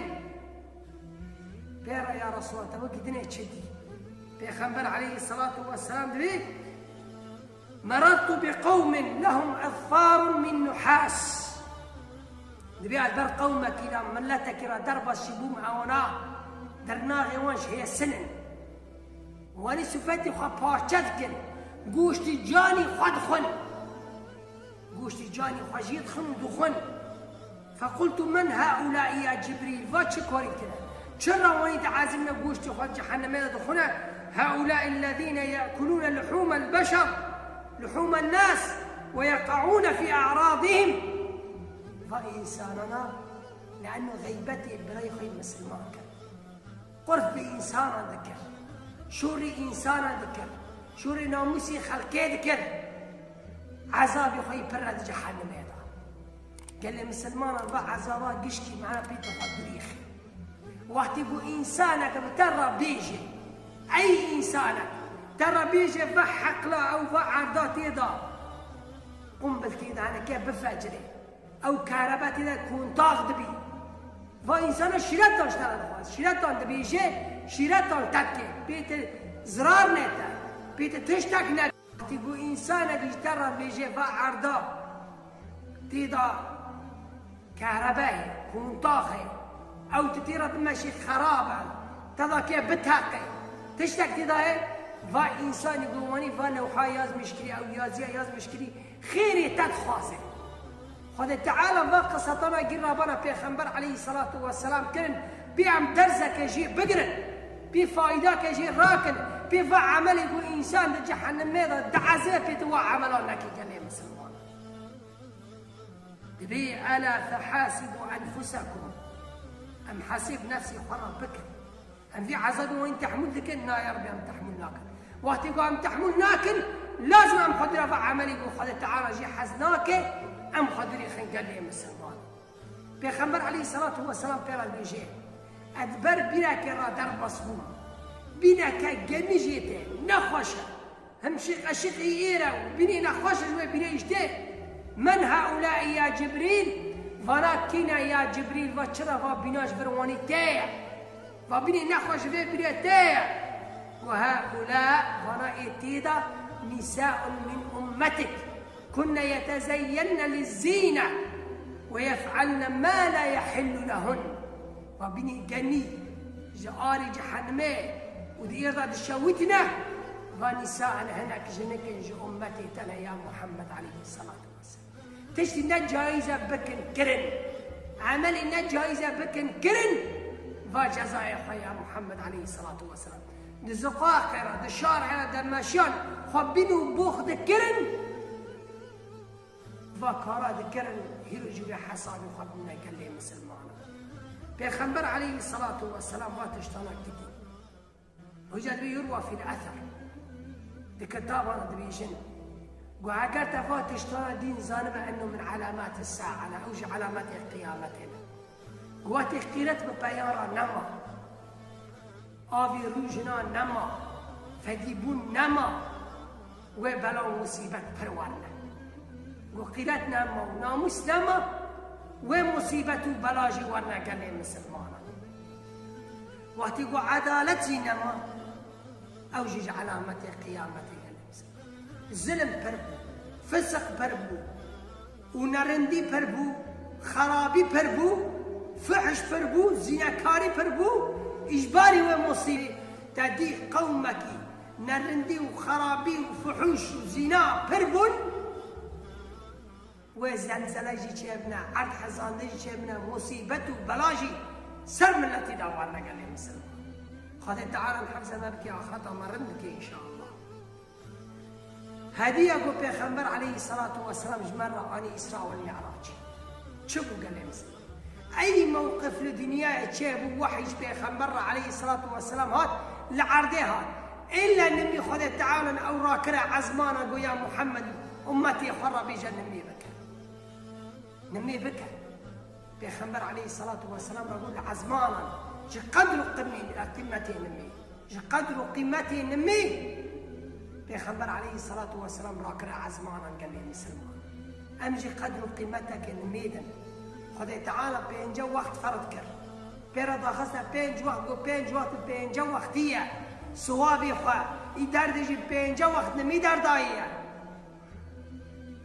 Pêra ya Resulallah, te wekî dinê çi dî? Pêxember aleyhisselatu vesselam dibê, Merartu bi qewmin lehum ezfarun min nuhas. Dibê ez ber qewmekî re, miletekî re derbas jî bûm, ewana dernaxê wan ji hêsin in. Wanî sifetî xwe parçe dikin, goştî canî xwe dixwin. Goştî canî xwe jî dixwin û dixwin. Fequltu men haulai ya Cibrîl, va çi karî tine? Çira wanî diezimne goştê xwe cehennemê de dixwine? Haulai ellezîne ye'kulûne luhûmel beşer, luhûmen nas, ve yeqeûne fî e'radîhim. Va însanana, le'enno xeybetê birayê xwe yê misilman kir. Qurf bi însanan dikir. Şûrî însanan dikir. Şûrî namûsî xelkê dikir. Ezabî xwe yî pir re di cehennemê de. Gelê misilmanan va ezaba gişkî me pê te xwe dirîxî. Wextî ku însanek bi te re bêje, ey însanek te re bêje va heqla ew va erda tê de, qumbil tê de heneke bifecirê. Ew kerebe tê de kontax dibî. Va însana şîretan ji te re dixwaz. Şîretan dibêje, şîretan te dike. Pê te zirar nete. Pê te tiştek neke. Wextî ku însanek ji te re bêje va erda tê de kerebe ye, kontax e. Ew tu tê re bimeşî xerab e. Te de ke biteqe. Tiştek tê de ye, va însanî ku wanî va lewha yazmiş kirî, ew yaziya yazmiş kirî, xêrê te dixwaze. Xwedê Teala va qisatana gî rabana Pêxember aleyhisselatu vesselam kirin, bê em derzeke jê bigirin, bê faydake jê rakin, bê va emelê ku însan di cehennemê de dieze pê tu wa emela nekî gelê misilman. Dibê ela fehasibu enfusakum. Em hesêb nefsê xwe re bikin. Em vî ezabê wan tehmûl dikin? Na ya Rebî, em tehmûl nakin. Wextê ku em tehmûl nakin, lazim em xwe dûra va emelê ku Xwedê Teala jê hez nake, em xwe dûrê xin gelê misilman. Pêxember aleyhisselatu vesselam pê re dibêje, ez ber bîrekê re derbas bûm. Bîneke genî jê tê, nexweş e. Him şiq-, eşiqî êre û bînî nexweş ji wê bînê îştê. Men haulai ya Cibrîl? Vana kî ne ya Cibrîl? Va çira va bîna ji vir wanî tê ye? Va bînî nexweş ji vê bînê tê ye. Û haula, vana ê tê de, nîsaun min ummetik. Kunne yetezeyyenne lizzîne ve yef'alne ma la yehillu lehun. Va bînî genî, Ji arî cehenimê û di êrda dişewitine, va nîsaen hinek jinikin ji ummetê te ne ya Muhammed aleyhisselatu vesselam. Tiştî ne caiz e bikin kirin. Emelî ne caiz e bikin kirin. Va cezayê xwe ya Muhammed aleyhisselatu vesselam. Di ziqaqê re, di şarê re, de meşiyan xwe bin û box dikirin. Va kara dikirin, hîro jî wê hesabê xwe bidine gelê misilmanan. Pêxember aleyhisselatu vesselam va tiştana kitî. Hoca dibê yurwa fîl ether. Di kitaban dibêjin. Got eger te va tiştana dîn zanibe enno min elamati sa'a ne, ew ji elametê qiyametê ne. Got wextê qîret bi peyan re nema. Avê rû jina nema, fedîbûn nema, wê bela û musîbet pir werne. Got qîret nema û namûs nema, wê musîbet û bela jî werne gelê misilmanan. Wextî got edalet jî nema, ew jî ji elametê qiyametê gelê misilmanan. Zilim pir bû, fisiq pir bû, û nerindî pir bû, xerabî pir bû, fuhş pir bû, zînekarî pir bû, îjbarî wê musîbê te dî qewmekî nerindî û xerabî û fuhûş û zîna pir bûn, wê zelzele jî çêbine, erd hezandin jî çêbine, musîbet û bela jî ser miletî de warine gelê misilman. Xwedê Teala hifze me bike, axireta me rind bike înşallah. Hediya ku Pêxember aleyhisselatu vesselam ji me re anî Îsra û Mi'rac. Çi bû gelê misilman? Ey mewqif li dinyayê çêbû, wehy ji Pêxember re aleyhisselatu vesselam hat, li erdê hat. Îlla nimî Xwedê Teala ew rakire ezmana, got ya Muhammed, ummetê xwe re bêje nimî bike. Nimî bike. Pêxember aleyhisselatu vesselam re got li ezmanan, ji qedr û qimî-, qîmetê nimî. Ji qedr û qîmetê nimî Pêxember aleyhisselatu vesselam rakire ezmanan gelê misilman. Em jî qedr û qîmeteke nimî din. Xwedê Teala pênce wext ferz kir. Pê re daxiste pênc wext, got pênc wext bi pênce wextî ye. Siwabê xwe, î derdê jî pênce wext nimî derdayiye.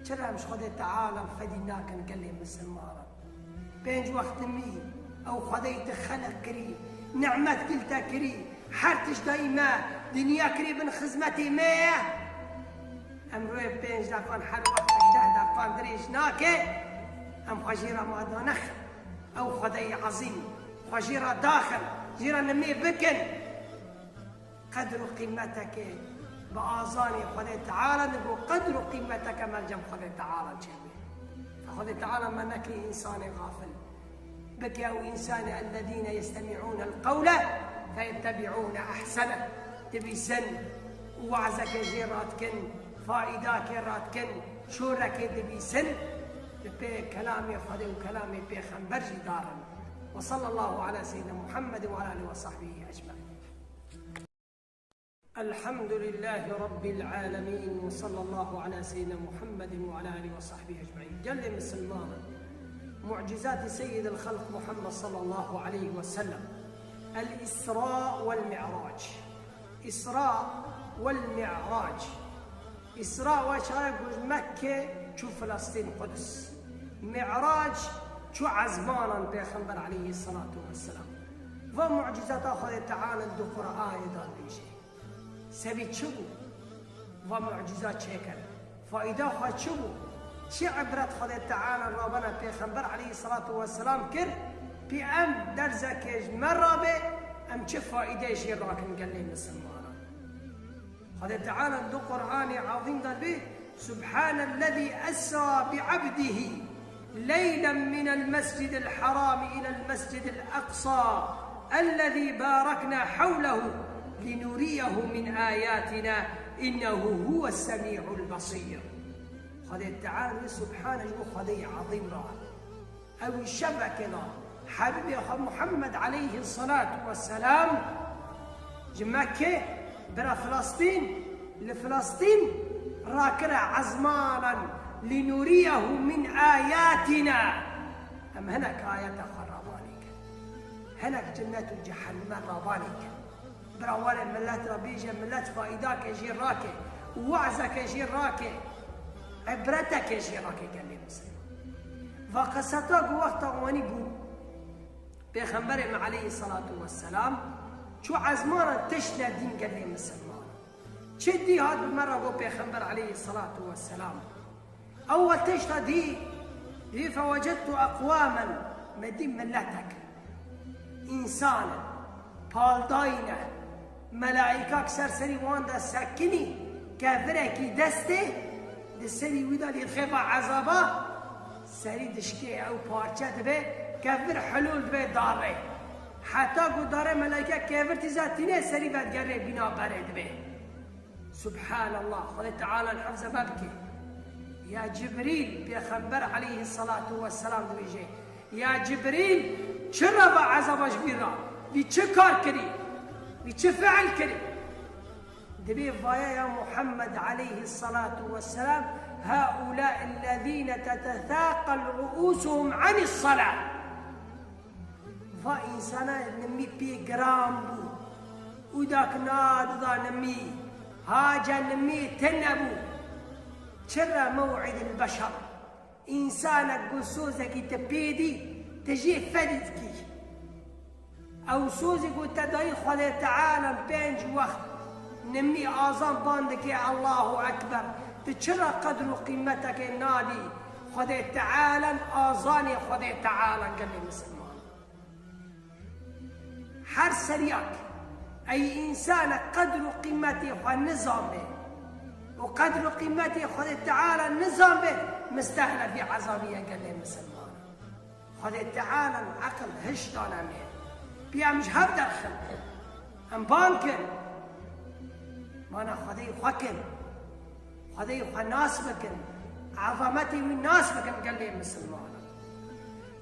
Çira em ji Xwedê Teala fedî nakin gelê misilmanan? Pênc wext nimî, ew Xwedeyî te xelq kirî, nimet gil te kirî, her tişt dayî me, dinya kirî bin xizmetê me ye. Em rûyê pênc deqan her wextek deh deqan dirêj nake, em xwe jê re ma danexin. Ew Xwedeyî ezîm, xwe jê re daxin, jê re nimê bikin. Qedr û qîmeteke bi azanê Xwedê Teala digo, qedr û qîmeteke me li cem Xwedê Teala çêbê. Xwedê Teala me neke însanê xafil. Bike ew însanê الذين يستمعون القول فيتبعون أحسنه. Dibîsin û wazeke jê radikin, faîdakê radikin, şorekê dibîsin, bi pê kelamê Xwedê û kelamê Pêxember jî darin. وصلى الله على سيدنا محمد وعلى آله وصحبه أجمعين. الحمد لله رب العالمين، وصلى الله على سيدنا محمد وعلى آله وصحبه أجمعين. Gelê misilmanan, mucizatê Seyyidil Xelq Muhammed sallallahu aleyhi ve sellem. El Îsra wel Mi'rac. Îsra wel Mi'rac. Îsra we çaye ku ji Mekke çû Filistîn, Quds. Mi'rac çû ezmanan Pêxember aleyhisselatu vesselam. Va mucizata Xwedê Teala di Qur'anê de dibêje. Sebî çi bû? Va mucîza çêkir. Faîda xwe çi bû? Çi ibret Xwedê Teala ravana Pêxember aleyhisselatu vesselam kir? Pê em derzekê ji me rabe, em çi faîdeyê jê rakin gelê misilmanan? Xwedê Teala di Qur'anê Azîm de dibê, سبحان الذي أسرى بعبده ليلا من المسجد الحرام إلى المسجد الأقصى الذي باركنا حوله لنريه من آياتنا إنه هو السميع البصير. Xwedê Teala subhane ji bo Xwedê ezîm re. Ew şevekê de Habibê xwe Muhammed aleyhi salatu ve selam ji Mekke bira Filistîn, li Filistîn rakire ezmanan لنريه من آياتنا. Em hinek ayeta xwe ravanê kin. Hinek cennet û cehenime ravanê kin. Bira were millet re bêje, millet faîdake jê rake, wazeke jê rake, ibreteke jê rake gelê misilman. Va qiseta ku wexta wanî bû, Pêxemberê me aleyhisselatu vesselam Çû ezmana tişt ne dîn gelê misilman. Çi dî hat bi me re got Pêxember aleyhisselatu vesselam. Ew tişta dî, dî fewecedtu eqwamen, me dî miletek. Însan in, paldayî ne. Melaîkak ser serî wan de sekinî, kevirekî destê, di serî wî de lîrxê ve ezaba, serî dişkê ew parçe dibe, kevir hilûl dibe darê. Heta ku dare melaîke kevir tîza tîne serî vedigere bîna berê dibe. Subhanallah, Xwedê Teala hifze me bike. Ya Cibrîl, Pêxember aleyhisselatu vesselam dibêje, ya Cibrîl, çi re va ezaba ji vî ra? Vî çi kar kirî? Vî çi fiil kirî? Dibê vaya ya Muhammed aleyhisselatu vesselam, هؤلاء الذين تتثاقل رؤوسهم عن الصلاة. Va însana nimî pê giran bû. Û dak nadida nimî. Hace nimî tune bû. Çi re mew'idil beşer? Însanek ku sozekî te pê dî, te jê fedî dikî. Ew sozê ku te dayî Xwedê Teala pênc wext nimî azan ban dike, Allahu Ekber. Tu çi re qedr û qîmetekê nadî Xwedê Teala, azanê Xwedê Teala gelê misilman? Her seryak ey însanek qedr û qîmetê xwe nizanbe û qedr û qîmetê Xwedê Teala nizanbe, mistehle vî ezabî ye gelê misilman. Xwedê Teala eqil hiş dane me. Pê em ji hev derxin. Em ban kin. Mana Xwedê xwe kin. Xwedê xwe nas bikin. Ezametê wî nas bikin gelê misilmanan.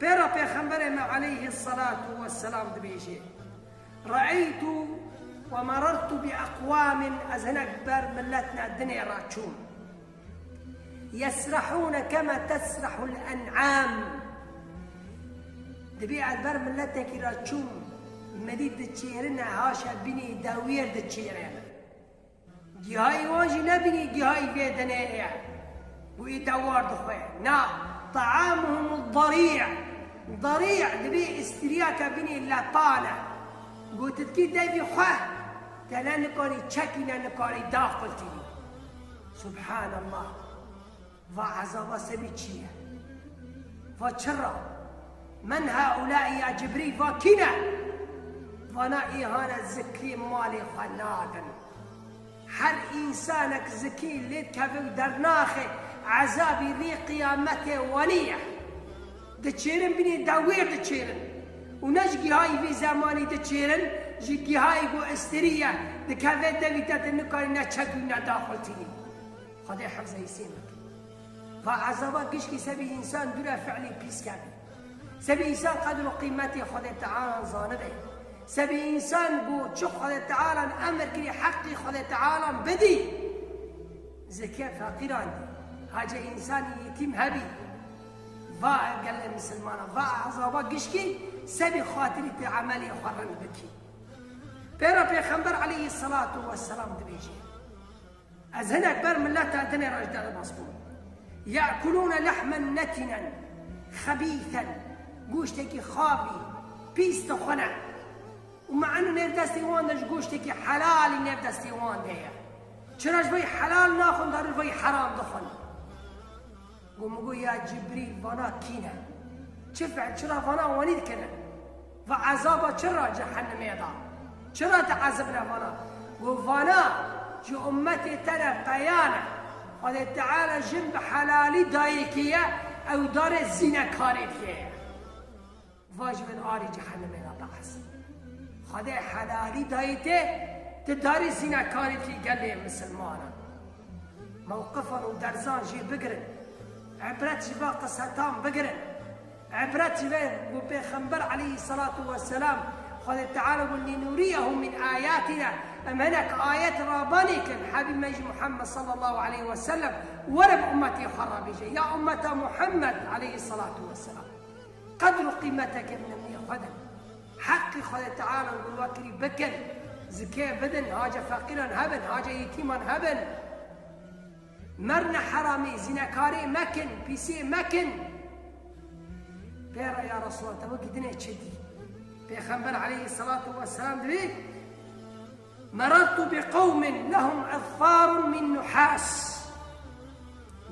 Pê re Pêxemberê me aleyhisselatu vesselam dibêje, رأيت ومررت بأقوام, ez hinek ber miletne dinê re çûm. يسرحون كما تسرح الأنعام. Dibê ez ber miletekî re çûm, me dî diçêrine, haşa bînî dewêr diçêrine. Gihayî wan jî nebînî gihayî vê dinê ye. Wî dewar dixwe. Na, طعامهم الضريع. Darî dibê îstîriyeke bînî lepan e. Gotitkî devî xwe, te ne nikarî çekî, ne nikarî daxiltî. Subhanallah. Va ezaba sebî çi ye? Va çira? Men haulâi ya Cibrîl, va kî ne? Vana îhane zikê malê xwe nadin. Her însanek zikê lê dikeve û dernaxe, ezabî rê qiyametê wanî ye. Diçêrin bînî dewêr diçêrin. Û ne ji gihayî vî zemanî diçêrin, ji gihayî ku istirî ye, dikeve devî te, tu nikarî ne çekî û ne daxiltînî. Xwedê hifzê îsê bike. Va ezaba gişkî sebî însan dûre fiilî pîs kevî. Sebî însan qedr û qîmetê Xwedê Teala zanibe. Sebî însan ku çi Xwedê Teala emir kirî heqî Xwedê Teala bidî. Zikê feqîran dî. Hace însanî yetîm hebî. Va gelê misilmana, va ezaba gişkî sebî xatirî tê emelê xwe rind bikî. Pêra Pêxember aleyhisselatu vesselam dibêje. Ez hinek ber mileta dinê re ji derbas bûm. يأكلون لحما نتنا خبيثا. Goştekî xavî, pîs dixwine. Û me'nu nêv destê wan de ji goştekî helalî nêv destê wan de ye. Çira ji vey helal naxwin, darî ji vey heram dixwin. Got, min got, ya Cibrîl, vana kî ne? Çi fiil, çira vana wanî dikine? Va ezaba çira cehennemê da? Çira diezibne vana? Got, vana ji ummetê te ne, peya ne. Xwedê Teala jin bi helalî dayê kê ye, ew darê zînekarê dike ye. Va ji bin arî cehennemê re biez. Xwedê helalî dayê te, tu darî zînekarê dikî gelê misilmanan. Mewqifan û derzan jê bigirin. Îbret ji va qisetan bigirin. Îbret ji vê ku Pêxember aleyhisselatu vesselam Xwedê Teala got, لنريه من آياتنا. Em hinek ayet rabanê kin. Hebî me jî Muhammed sallallahu aleyhi ve sellem were bi ummetê xwe re bêje. Ya ummeta Muhammed aleyhisselatu vesselam. Qedr û qîmeteke bi nimniyê xwe din. Heqî Xwedê Teala gulwa kirî bikin. Zikê bidin, hace feqîran hebin, hace yetîman hebin. Merne heramî, zînekarî mekin, pîsî mekin. Pêra ya Resulallah, te wekî dinê çi dî? Pêxember aleyhisselatu vesselam dibê, مررت بقوم لهم أظفار من نحاس.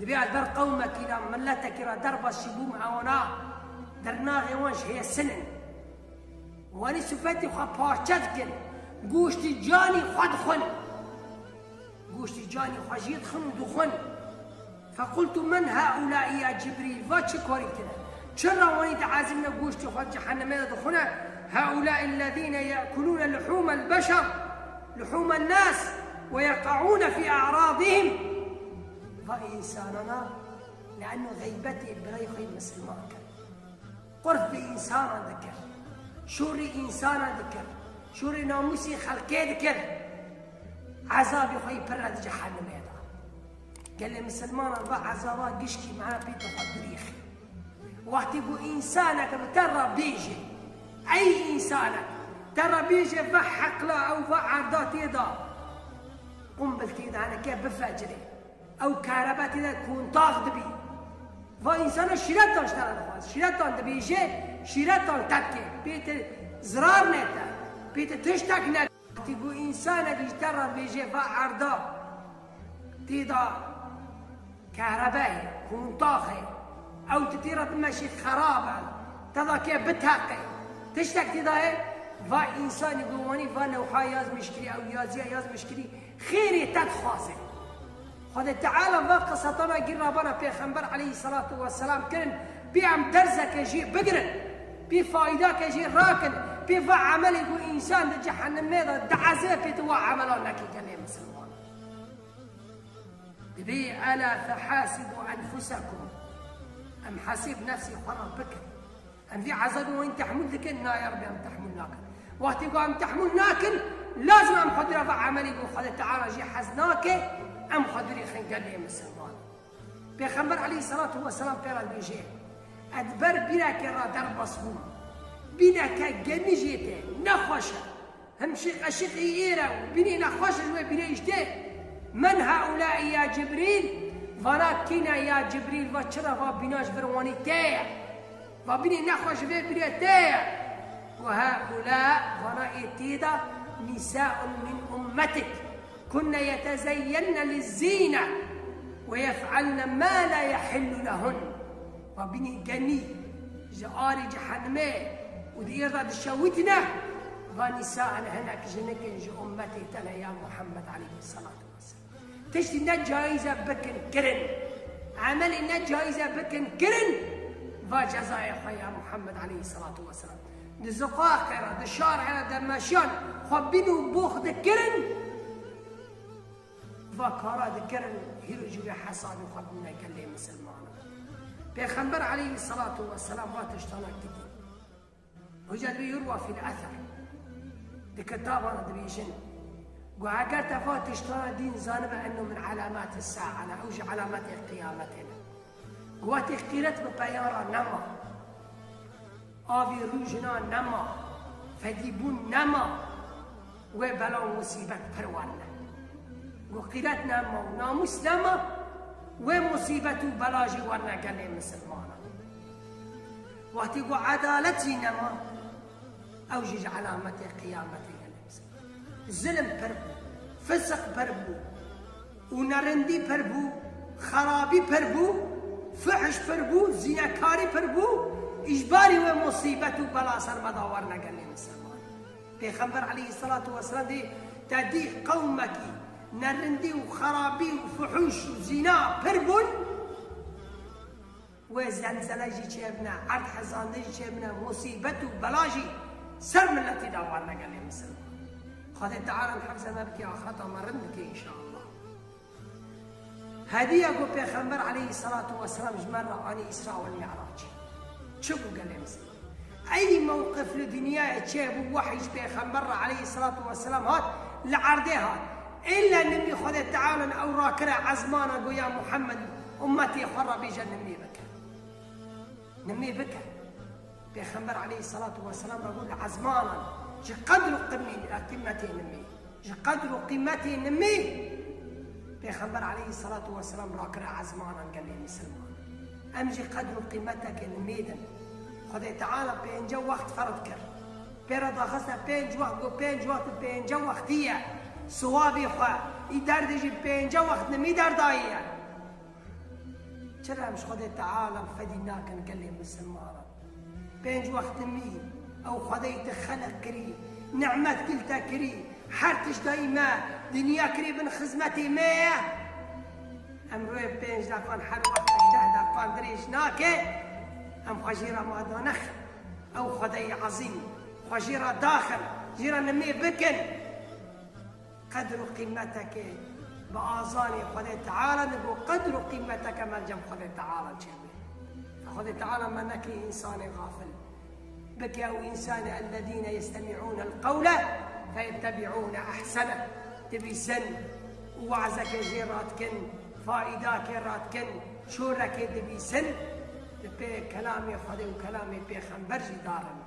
Dibê ez ber qewmekî re, miletekî re derbasî bûm, ewana dernaxê wan ji hêsin in. Wanî sifetê xwe parçe dikin, goştî canî xwe dixwin. Goştî canî xwe jî dixwin û dixwin. فقلت من هؤلاء يا جبريل؟ Va çi karî tine? Çira wanî diezîbne, goştê xwe cehennemê de dixwine? هؤلاء الذين يأكلون لحوم البشر، لحوم الناس، ويقعون في أعراضهم. Va însanana, le'enno xeybetê birayê xwe misilman kir. Qurf bi însanan dikir. Şorê însanan dikir. Şorê namûsê xelkê dikir. Ezabê xwe yî pir re di cehennemê de. Gelê misilmanan va ezaba gişkî mehna pê te xwe dirîxî. Wextî ku însanek bi te re bêje, ey însanek, te re bêje va heqla ew va erda tê de, qumbil tê de hene ke bifecirê. Ew kahrebe tê de kontax dibî. Va însana şîretan ji te re dixwaze. Şîretan dibêje, şîretan te dike. Pê te zirar nete. Pê te tiştek nete. Wextî ku însanek ji te re dibêje, va erda tê de kahrebe ye, kontax e. Ew tu tê re bimeşî xerab e. Te da ke biteqe. Tiştek tê de ye, va însanî ku wanî va newha yazmiş kirî, ew yaziya yazmiş kirî, xêrê te dixwaze. Xwedê Teala va qisatana gî rabana Pêxember aleyhisselatu vesselam kirin, pê em derzeke jê bigirin, pê faydake jê rakin, pê va emelê ku însan di cehennemê de dieze pê tu wa emela nekî gelê misilman. Dibê ela fehasibu enfusakum. Em hesêb nefsê xwe re bikin. Em vî ezabê wan tehmûl dikin? Na ya Rebbi, em tehmûl nakin. Wextê ku em tehmûl nakin, lazim em xwe dûra va emelê ku Xwedê Teala jê hez nake, em xwe dûrê xin gelê misilman. Pêxember aleyhisselatu vesselam pê re dibêje, ez ber bîneke re derbas bûm. Bîneke gemî jê tê, nexweş e. Him şiqeşiqî êr e û bînê nexweş e ji wê bînê jî tê. Men heulai ya Cibrîl? Vana kî ne ya Cibrîl? Va çira va bîna ji vir wanî tê ye? Va bînê nexweş ji vê bînê tê ye. Û heula, vana ê tê de, nisaun min ummetik. Kunne yetezeyyenne lizzîne ve yef'alne ma la yehillu lehun. Va bînî genî ji arê cehennemê û di êr de dişewitîne, va nîsa, hinek jinik in ji ummetê te ne ya Muhammed aleyhisselatu vesselam. Tiştî ne caiz e bikin, kirin. Emelê ne caiz e bikin, kirin. Va cezayê xwe ya Muhammed aleyhisselatu vesselam. Di ziqaqê re, di şarê re de meşiyan xwe bîn û box dikirin. Va kara dikirin, hîro jî wê hesabê xwe bimîne gelê misilmanan. Pêxember aleyhisselatu vesselam va tiştana kitî. Hoca dibê yurwa fîl ether. Di kitaban dibêjin. Got eger te va tiştana dîn zanibe enno min alamat saa, ew ji alamatê qiyametê ne. Got wextê qîret bi peyan re nema. Avê rû jina nema, fedîbûn nema, wê bela û musîbet pir werne. Got qîret nema û namûs nema, wê musîbet û bela jî werne gelê misilmanan. Wextî got edalet jî nema, ew jî ji elametê qiyametê gelê misilmanan. Zilim pir bû, fisiq pir bû, û nerindî pir bû, xerabî pir bû, fuhş pir bû, zînekarî pir bû, îjbarî wê musîbet û bela ser me de werne gelê misilman. Pêxember aleyhisselatu vesselam dê te dî qewmekî nerindî û xerabî û fuhûş û zîna pir bûn, wê zelzele jî çêbine, erd hezandin jî çêbine, musîbet û bela jî ser miletî de werne gelê misilman. Xwedê Teala em hifze me bike, axireta me rind bike înşallah. Hediya ku Pêxember aleyhisselatu vesselam ji me re anî Îsra û Mi'racê. Çi bû gelê misilman? Ey mewqif li dinyayê çêbû, wehy ji Pêxember re aleyhisselatu vesselam hat, li erdê hat. Îlla nimî Xwedê Teala ew rakire ezmana, got ya Muhammed, ummetê xwe re bêje nimî bike. Nimî bike. Pêxember aleyhisselatu vesselam re got li ezmanan, ji qedr û qimî-, qîmetê nimî. Ji qedr û qîmetê nimî. Pêxember aleyhisselatu vesselam rakire ezmanan gelê misilman. Em jî qedr û qîmeteke nimî din. Xwedê Teala pênce wext ferz kir. Pê re daxiste pênc wext, got pênc wext, pênce wextî ye. Siwabê xwe, î derdê jî pênce wext nimî derdayiye. Çira em ji Xwedê Teala fedî nakin gelê misilmanan? Pênc wext nimî, ew Xwedeyî te xeleq kirî, nimet gil te kirî, her tişt dayî me, dinya kirî bin xizmetê me ye. Em rûyê pênc deqan her wextek deh deqan dirêj nake, em xwe jê re ma danexin. Ew Xwedeyî ezîm, xwe jê re daxin, jê re nimê bikin. Qedr û qîmetekê bi azanê Xwedê Teala digo, qedr û qîmeteke me cem Xwedê Teala çêbe. Xwedê Teala me nekî însanê xafil. Bike ew însanê ellezîne yestemi'ûne el-qewle feyettebî'ûne ehsene. Dibîsin û wazeke jê radikin, faîdakê radikin, şorekê dibîsin, di pê kelamê Xwedê û kelamê pêxember jî darin.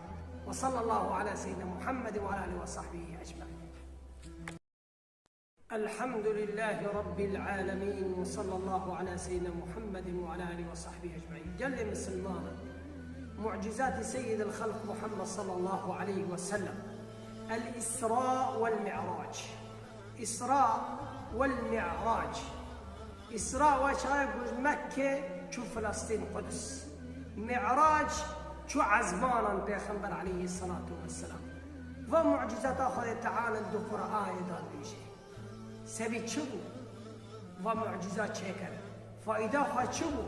Ve sallallahu ala seyyidina Muhammed ve ala alihi ve sahbihi ecmaîn. Elhamdülillahi Rabbil alemin ve sallallahu ala seyyidina Muhammedin ve ala alihi ve sahbihi ecmaîn. Gelê misilmanan, mucizatê Seyyidil Xelq Muhammed sallallahu aleyhi ve sellem. El Isra vel Mi'rac. Isra vel Mi'rac. Isra we çaye ku ji Mekke çû Filistîn, Quds. Mi'rac çû ezmanan Pêxember aleyhisselatu vesselam. Va mucizata Xwedê Teala di Qur'anê de dibêje. Sebî çi bû? Va muciza çêkir. Faîda xwe çi bû?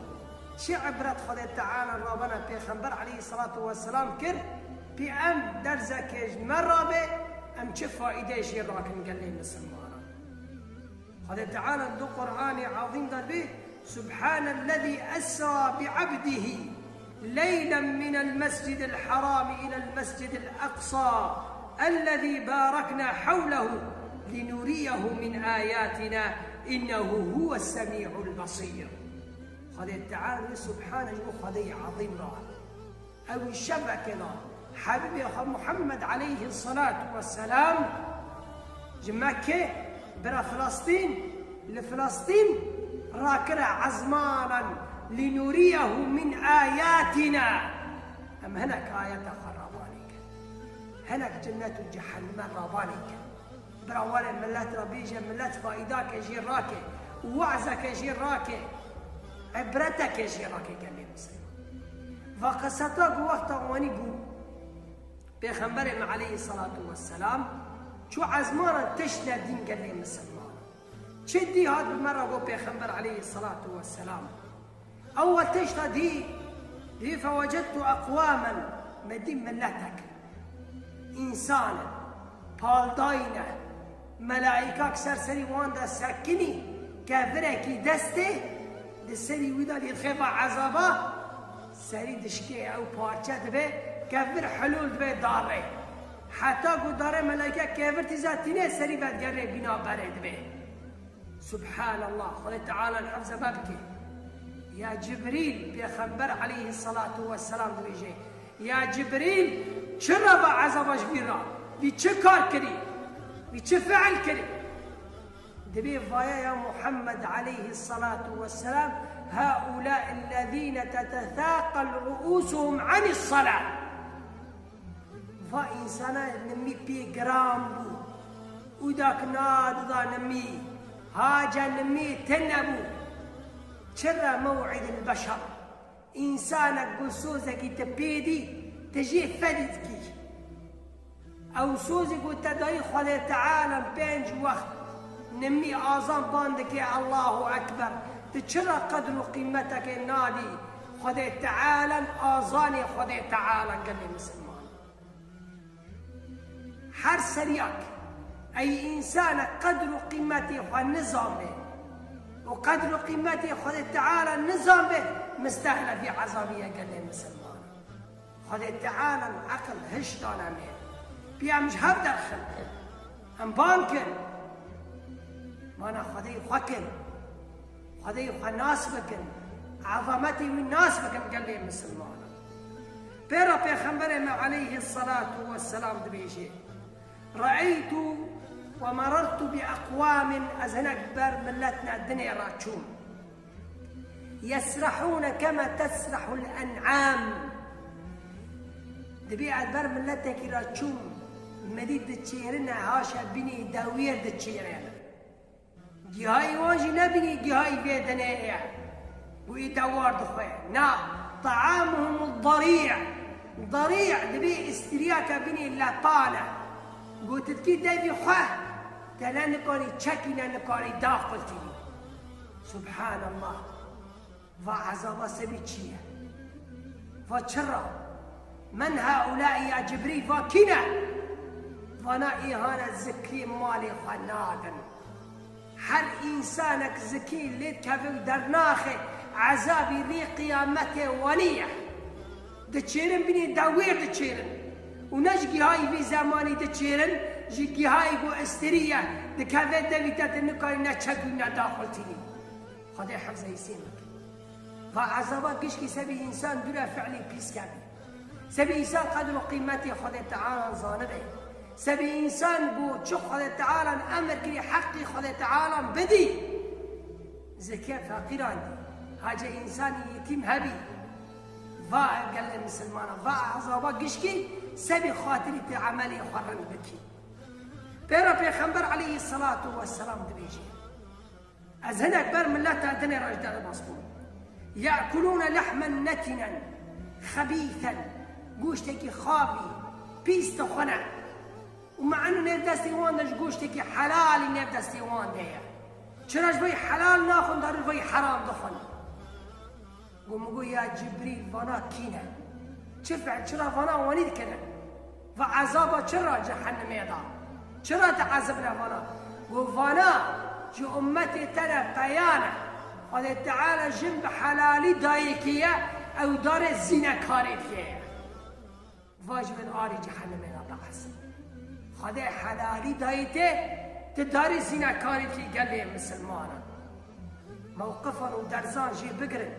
Çi ibret Xwedê Teala ravana Pêxember aleyhisselatu vesselam kir? Pê em derzekê ji me rabe, em çi faîdeyê jê rakin gelê misilmanan? Xwedê Teala di Qur'anê Azîm de dibê, Subhanellezî esra bi abdihi leylen minel mescidil harami ilel mescidil aqsa ellezî barekna hewlehu linuriyehu min ayatina innehu huves semî'ul besîr. Xwedê Teala, Subhane ji bo Xwedeyê Azîm re. Ew şevekê de Habibê xwe Muhammed aleyhi salatu ve selam ji Mekke bira Filistîn, li Filistîn rakire ezmanan linuriyehu min ayatina. Em hinek ayeta xwe ravanê kin. Hinek cennet û cehenneme ravanê kin. Bira were millet re bêje, millet faîdake jê rake, wazeke jê rake, ibreteke jê rake gelê misilman. Va qiseta ku wexta wanî bû, Pêxemberê me aleyhisselatu vesselam çû ezmanan tişt nedîn gelê misilman. Çi dî hat bi me re got Pêxember aleyhisselatu vesselam. Ew we tişta dî, dî fewecedtu eqwamen, me dî miletek, însan in, paldayî ne, melaîkak ser serî wan de sekinî, kevirekî destê, di serî wî de lê dixê va ezaba, serî dişkê ew parçe dibe, kevir hilûl dibe darê. Heta ku darê melaîke kevir tîza tîne serî vedigere bîna berê dibe. Subhanallah, Xwedê Teala li hifza me bike. Ya Cibrîl, Pêxember aleyhisselatu vesselam dibêje, ya Cibrîl, çi re va ezaba ji vî re? Vî çi kar kirî? Vî çi fiil kirî? Dibê vaya ya Muhammed aleyhisselatu vesselam, هؤلاء الذين تتثاقل رؤوسهم عن الصلاة. Va însana nimî pê giran bû. Ûdak nadida nimî. Hace nimî tune bû. Çira mew'idil beşer. Însanek ku sozekî te pê dî, te jê fedî dikî. Ew sozê ku te dayî Xwedê Teala pênc wext nimî azan ban dike, Allahu Ekber. Tu çira qedr û qîmetekê nadî Xwedê Teala, azanê Xwedê Teala gelê misilman? Her seryak ey însanek qedr û qîmetê xwe nizanbe û qedr û qîmetê Xwedê Teala nizanbe, mistehle vî ezabî ye gelê misilman. Xwedê Teala eqil hiş dane me. Pê em ji hev derxin. Em ban kin. Mana Xwedê xwe kin. Xwedê xwe nas bikin. Ezametê wî nas bikin gelê misilmanan. Pê re Pêxemberê me aleyhisselatu vesselam dibêje, Re'eytu ve merertu bi eqwamin, ez hinek ber miletne dinê re çûm. Yesrahûne kema tesrahul en'am. Dibê ez ber miletekî re çûm. Merî diçêrine, haşa bînî dewêr diçêrine. Gihayî wan jî nebînî gihayî vê dinê ye. Û î dewar dixwe. Na, طعامهم الضريع. Derî dibê îstîriyeke bînî lepan e. Gotitkî devî xwe, te ne nikarî çekîne, nikarî daxiltînî. Subhanallah. Va ezaba sebî çi ye? Va çira? Men haulâi ya Cibrîl, va kî ne? Vana îhane zikî malê xwe nadin. Her însanek zikî lê dikeve û dernaxe ezabî rê qiyametê wanî ye. Diçêrin bînî dewêr diçêrin. Û ne ji gihayî vî zemanî diçêrin, ji gihayî ku istirî ye, dikeve devî te tu nikarî ne çek û ne daxiltînî. Xwedê hifzê îsê bike. Va ezaba gişkî sebî însan dûre fiilî pîs kevî. Sebî însan qedr û qîmetê Xwedê Teala zanibe. Sebî însan ku çi Xwedê Teala emir kirî heqî Xwedê Teala bidî. Zikê feqîran dî. Hace însanî yetîm hebî. Va gelê misilmana, va ezaba gişkî sebî xatirî te emelê xwe rind bikî. Pêra Pêxember aleyhisselatu vesselam dibêje. Ez hinek ber mileta dinê re ji derbas bûm. Ye'kulûne lehmen netinen, xebîsen, goştekî xavî, pîs dixwine. Û me'nû nêv destê wan de ji goştekî helalî nêv destê wan de ye. Çira ji vey helal naxwin, darî vey heram dixwin. Got, min got, ya Cibrîl, vana kî ne? Çi fiil, çira vana wanî dikine? Va ezaba çira cehennemê da? Çira diezibne vana? Got, vana ji ummetê te ne peya ne. Xwedê Teala jin bi helalî dayê kê ye, ew darê zînekarê dike ye. Va ji bin arê cehennemê re bihesin. Xwedê helalî dayê te, tu darê zînekarê dikî gelê misilmanan. Mewqifan û derzan jê bigirin.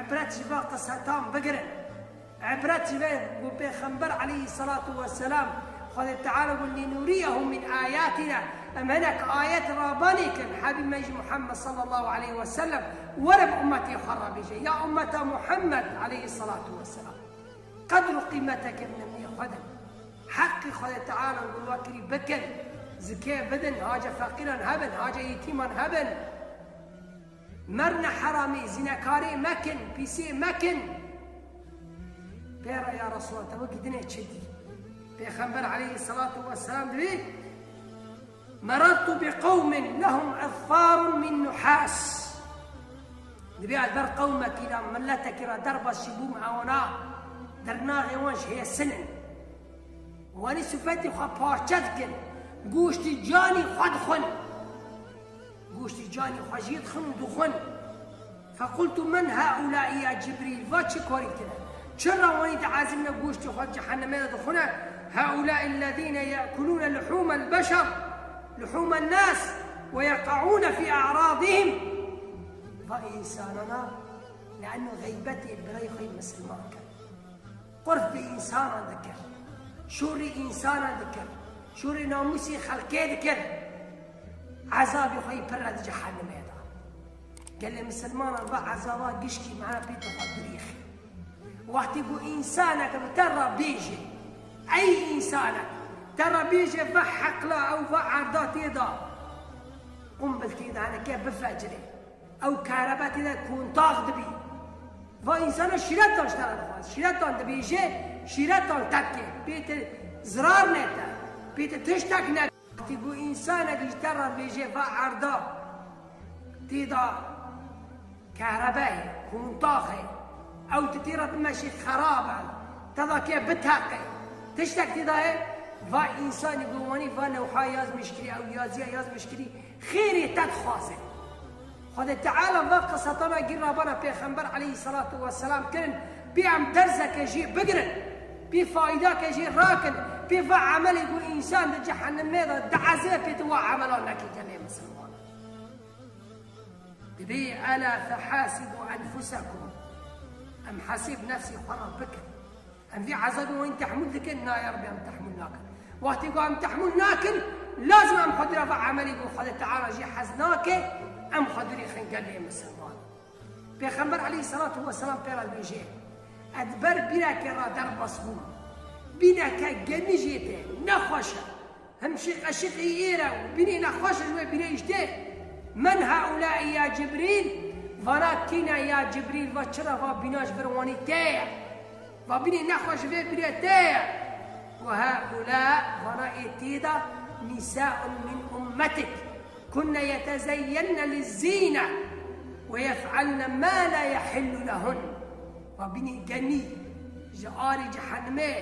Ibret ji va qisetan bigirin. Ibret ji ve ku Pêxember aleyhisselatu vesselam Xwedê Teala got, "Linuriyehu min ayatina." Em hinek ayet rabanê kin. Hebî me jî Muhammed sallallahu aleyhi ve sellem were bi ummetê xwe re bêje. Ya ummeta Muhammed aleyhisselatu vesselam. Qedr û qîmeteke bi nimnê xwe din. Heqî Xwedê Teala gulwa kirî bikin. Zikê bidin, hace feqîran hebin, hace yetîman hebin. Merine heramî, zînekarê mekin, pîsê mekin. Pêra ya Resulallah, te wekî dinê çi dî? Pêxember aleyhisselatu vesselam dibê, Merartu bi qewmin lehum ezfarun min nuhas. Dibê ez ber qewmekî re, miletekî re derbas jî bûm, ewana dernaxê wan ji hêsin in. Wanî sifetî xwe parçe dikin, goştî canî xwe dixwin. Goştî canî xwe jî dixwin û dixwin. Fequltu men haulâi ya Cibrîl, va çi karî dikine? Çira wanî diezibne goştê xwe di cehennemê de dixwine? Haulâi ellezîne ye'kulûne luhûmel beşer, luhûmen nas ve yeqa'ûne fî a'radihim. Va însanana, le'enno xeybetê birayê xwe yê misilman kir. Qurf bi însanan dikir. Şûrî însanan dikir. Şûrî namûsî xelkê dikir. Ezabî xwe yî pir re di cehennemê de. Gelê misilmanan va ezaba gişkî mehna pê tu xwe dirîxî. Wextî ku însanek bi te re bêje, ey însanek, te re bêje va heqla ew va erda tê de, qumbil tê de heneke bifecirê. Ew kerebe tê de kontax dibî. Va însana şîretan ji te re dixwaz. Şîretan dibêje, şîretan te dike. Pê te zirar nete. Pê te tiştek ne. Wextî ku însanekî ji te re dibêje, va erda tê de kerebe ye, kontax e. Ew tu tê re bimeşî xerab e. Te de ke biteqe. Tiştek tê de ye, va însanî ku wanî va newha yazmiş kirî, ew yaziya yazmiş kirî, xêrê te dixwaze. Xwedê Teala va qisatana gî rabana Pêxember aleyhisselatu vesselam kirin, pê em derzeke jê bigirin, pê faydake jê rakin, pê va emelê ku însan di cehennemê de diezê pê tu wa emela nekî gelê misilman. Dibê ela fehasibu enfusakum. Em hesêb nefsê xwe re bikin. Em vî ezabê wan tehmûl dikin? Na ya Rebî, em tehmûl nakin. Wextê ku em tehmûl nakin, lazim em xwe dira va emelê ku Xwedê Teala jê hez nake, em xwe dirêxin gelê misilman. Pêxember aleyhisselatu vesselam pê re dibêje, ez ber bîrekê re derbas bûm. Bîneke genî jê tê, nexweş e. Him şiqeşiqî êr e û bînê nexweş e ji wê bînê jî tê. Men heulai ya Cibrîl? Vana kîne ya Cibrîl? Va çira va bîna ji vir wanî tê ye? Va bînê nexweş ji vê bînê tê ye. Ve heula, vana ê tê de, nisaun min ummetik. Kunne yetezeyyenne lizzîne ve yef'alne ma la yehillu lehun. Va bînî genî ji arî cehenimê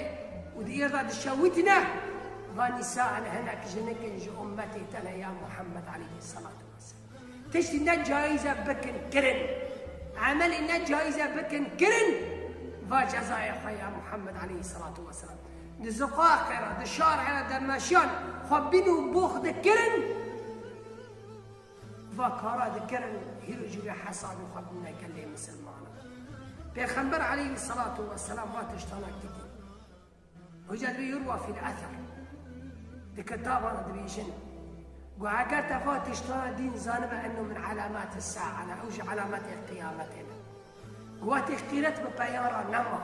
û di êr de dişewitîne, va nîsa in hinek jinik in ji ummetê te ne ya Muhammed aleyhisselatu vesselam. Tiştî ne caiz e bikin kirin. Emelê ne caiz e bikin kirin, va cezayê xwe ya Muhammed aleyhisselatu vesselam. Di ziqaqê re, di şarê re de meşiyan xwe bîn û box dikirin. Va kara dikirin, hîro jî wê hesabê xwe bidine gelê misilmanan. Pêxember aleyhisselatu vesselam va tiştana dikî. Hoca dibê yurwa fîl ether. Di kitaban dibêjin. Got eger te va tiştana dîn zanibe enno min alamatî saa ne, ew ji alametê qiyametê ne. Got wextê qîret bi peyan re nema.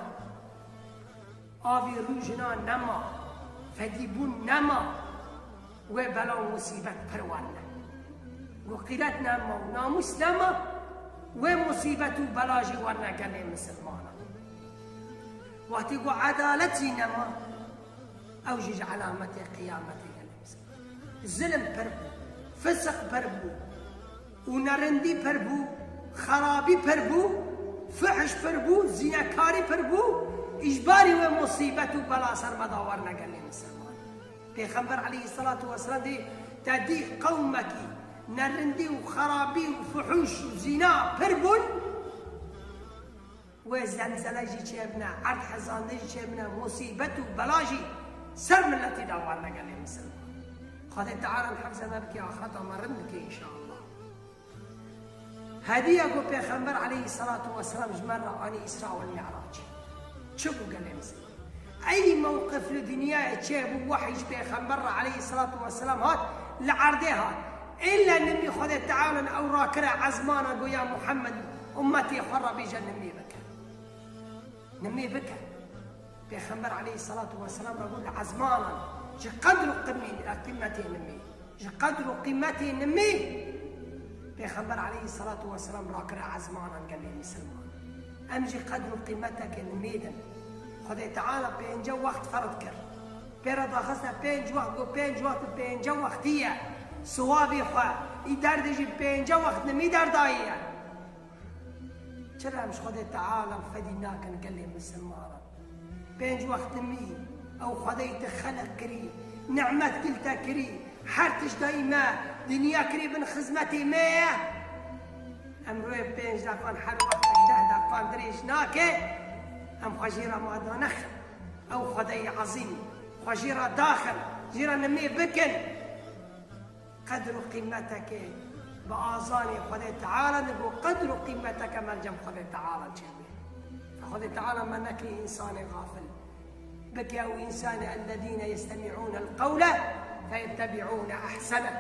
Avê rû jina nema, fedîbûn nema, wê bela û musîbet pir werne. Got qîret nema û namûs nema, wê musîbet û bela jî werne gelê misilmanan. Wextê got edalet jî nema, ew jî ji elametê qiyametê gelê misilmanan. Zilim pir bû, fisiq pir bû û nerindî pir bû, xerabî pir bû, fihş pir bû, zînekarî pir bû, îjbarî wê musîbet û bela ser me de werne gelê misilman. Pêxember aleyhisselatu vesselam dê te dî qewmekî nerindî û xerabî û fuhûş û zîna pir bûn, wê zelzele jî çêbine, erd hezandin jî çêbine, musîbet û bela jî ser miletî de warine gelê misilman. Xwedê Teala hifze me bike, axireta me rind bike înşallah. Hediye ku Pêxember aleyhisselatu vesselam ji me re anî Îsra û Mi'rac. Çi bû gelê misilman? Ey mewqif li dinyayê çêbû, wehy ji Pêxember re aleyhisselatu vesselam hat, li erdê hat. Îlle nimî Xwedê Teala ew rakire ezmana, got ya Muhammed, ummetê xwe re bêje nimî bike. Nimî bike. Pêxember aleyhisselatu vesselam re got li ezmanan ji qedr û qimî-, qîmetê nimî. Ji qedr û qîmetê nimî Pêxember aleyhisselatu vesselam rakire ezmanan gelê misilman. Em jî qedr û qîmeteke nimî din. Xwedê Teala pênce wext ferz kir. Pê re daxiste pênc wext, got pênc wext, pênce wextî ye. Siwabê xwe, î derdê jî pênce wext nimî derdayî ye. Çira em ji Xwedê Teala fedî nakin gelê misilmanan? Pênc wext nimî, ew Xwedeyî te xelq kirî, nimet gil te kirî, her tişt dayî me, dinya kirî bin xizmetê me ye. Em rûyê pênc deqan her wextek deh deqan dirêj nake, em xwe jê re mada nexin. Ew Xwedeyî ezîm, xwe jê re daxin, jê re nimê bikin. Qedr û qîmeteke bi azanê Xwedê Teala digo, qedr û qîmeteke me li cem Xwedê Teala çêbe. Xwedê Teala me nekirî însanê xafil. Bike ew însanê ellezîne yestemi'ûne el-qewle feyettebî'ûne ehsene.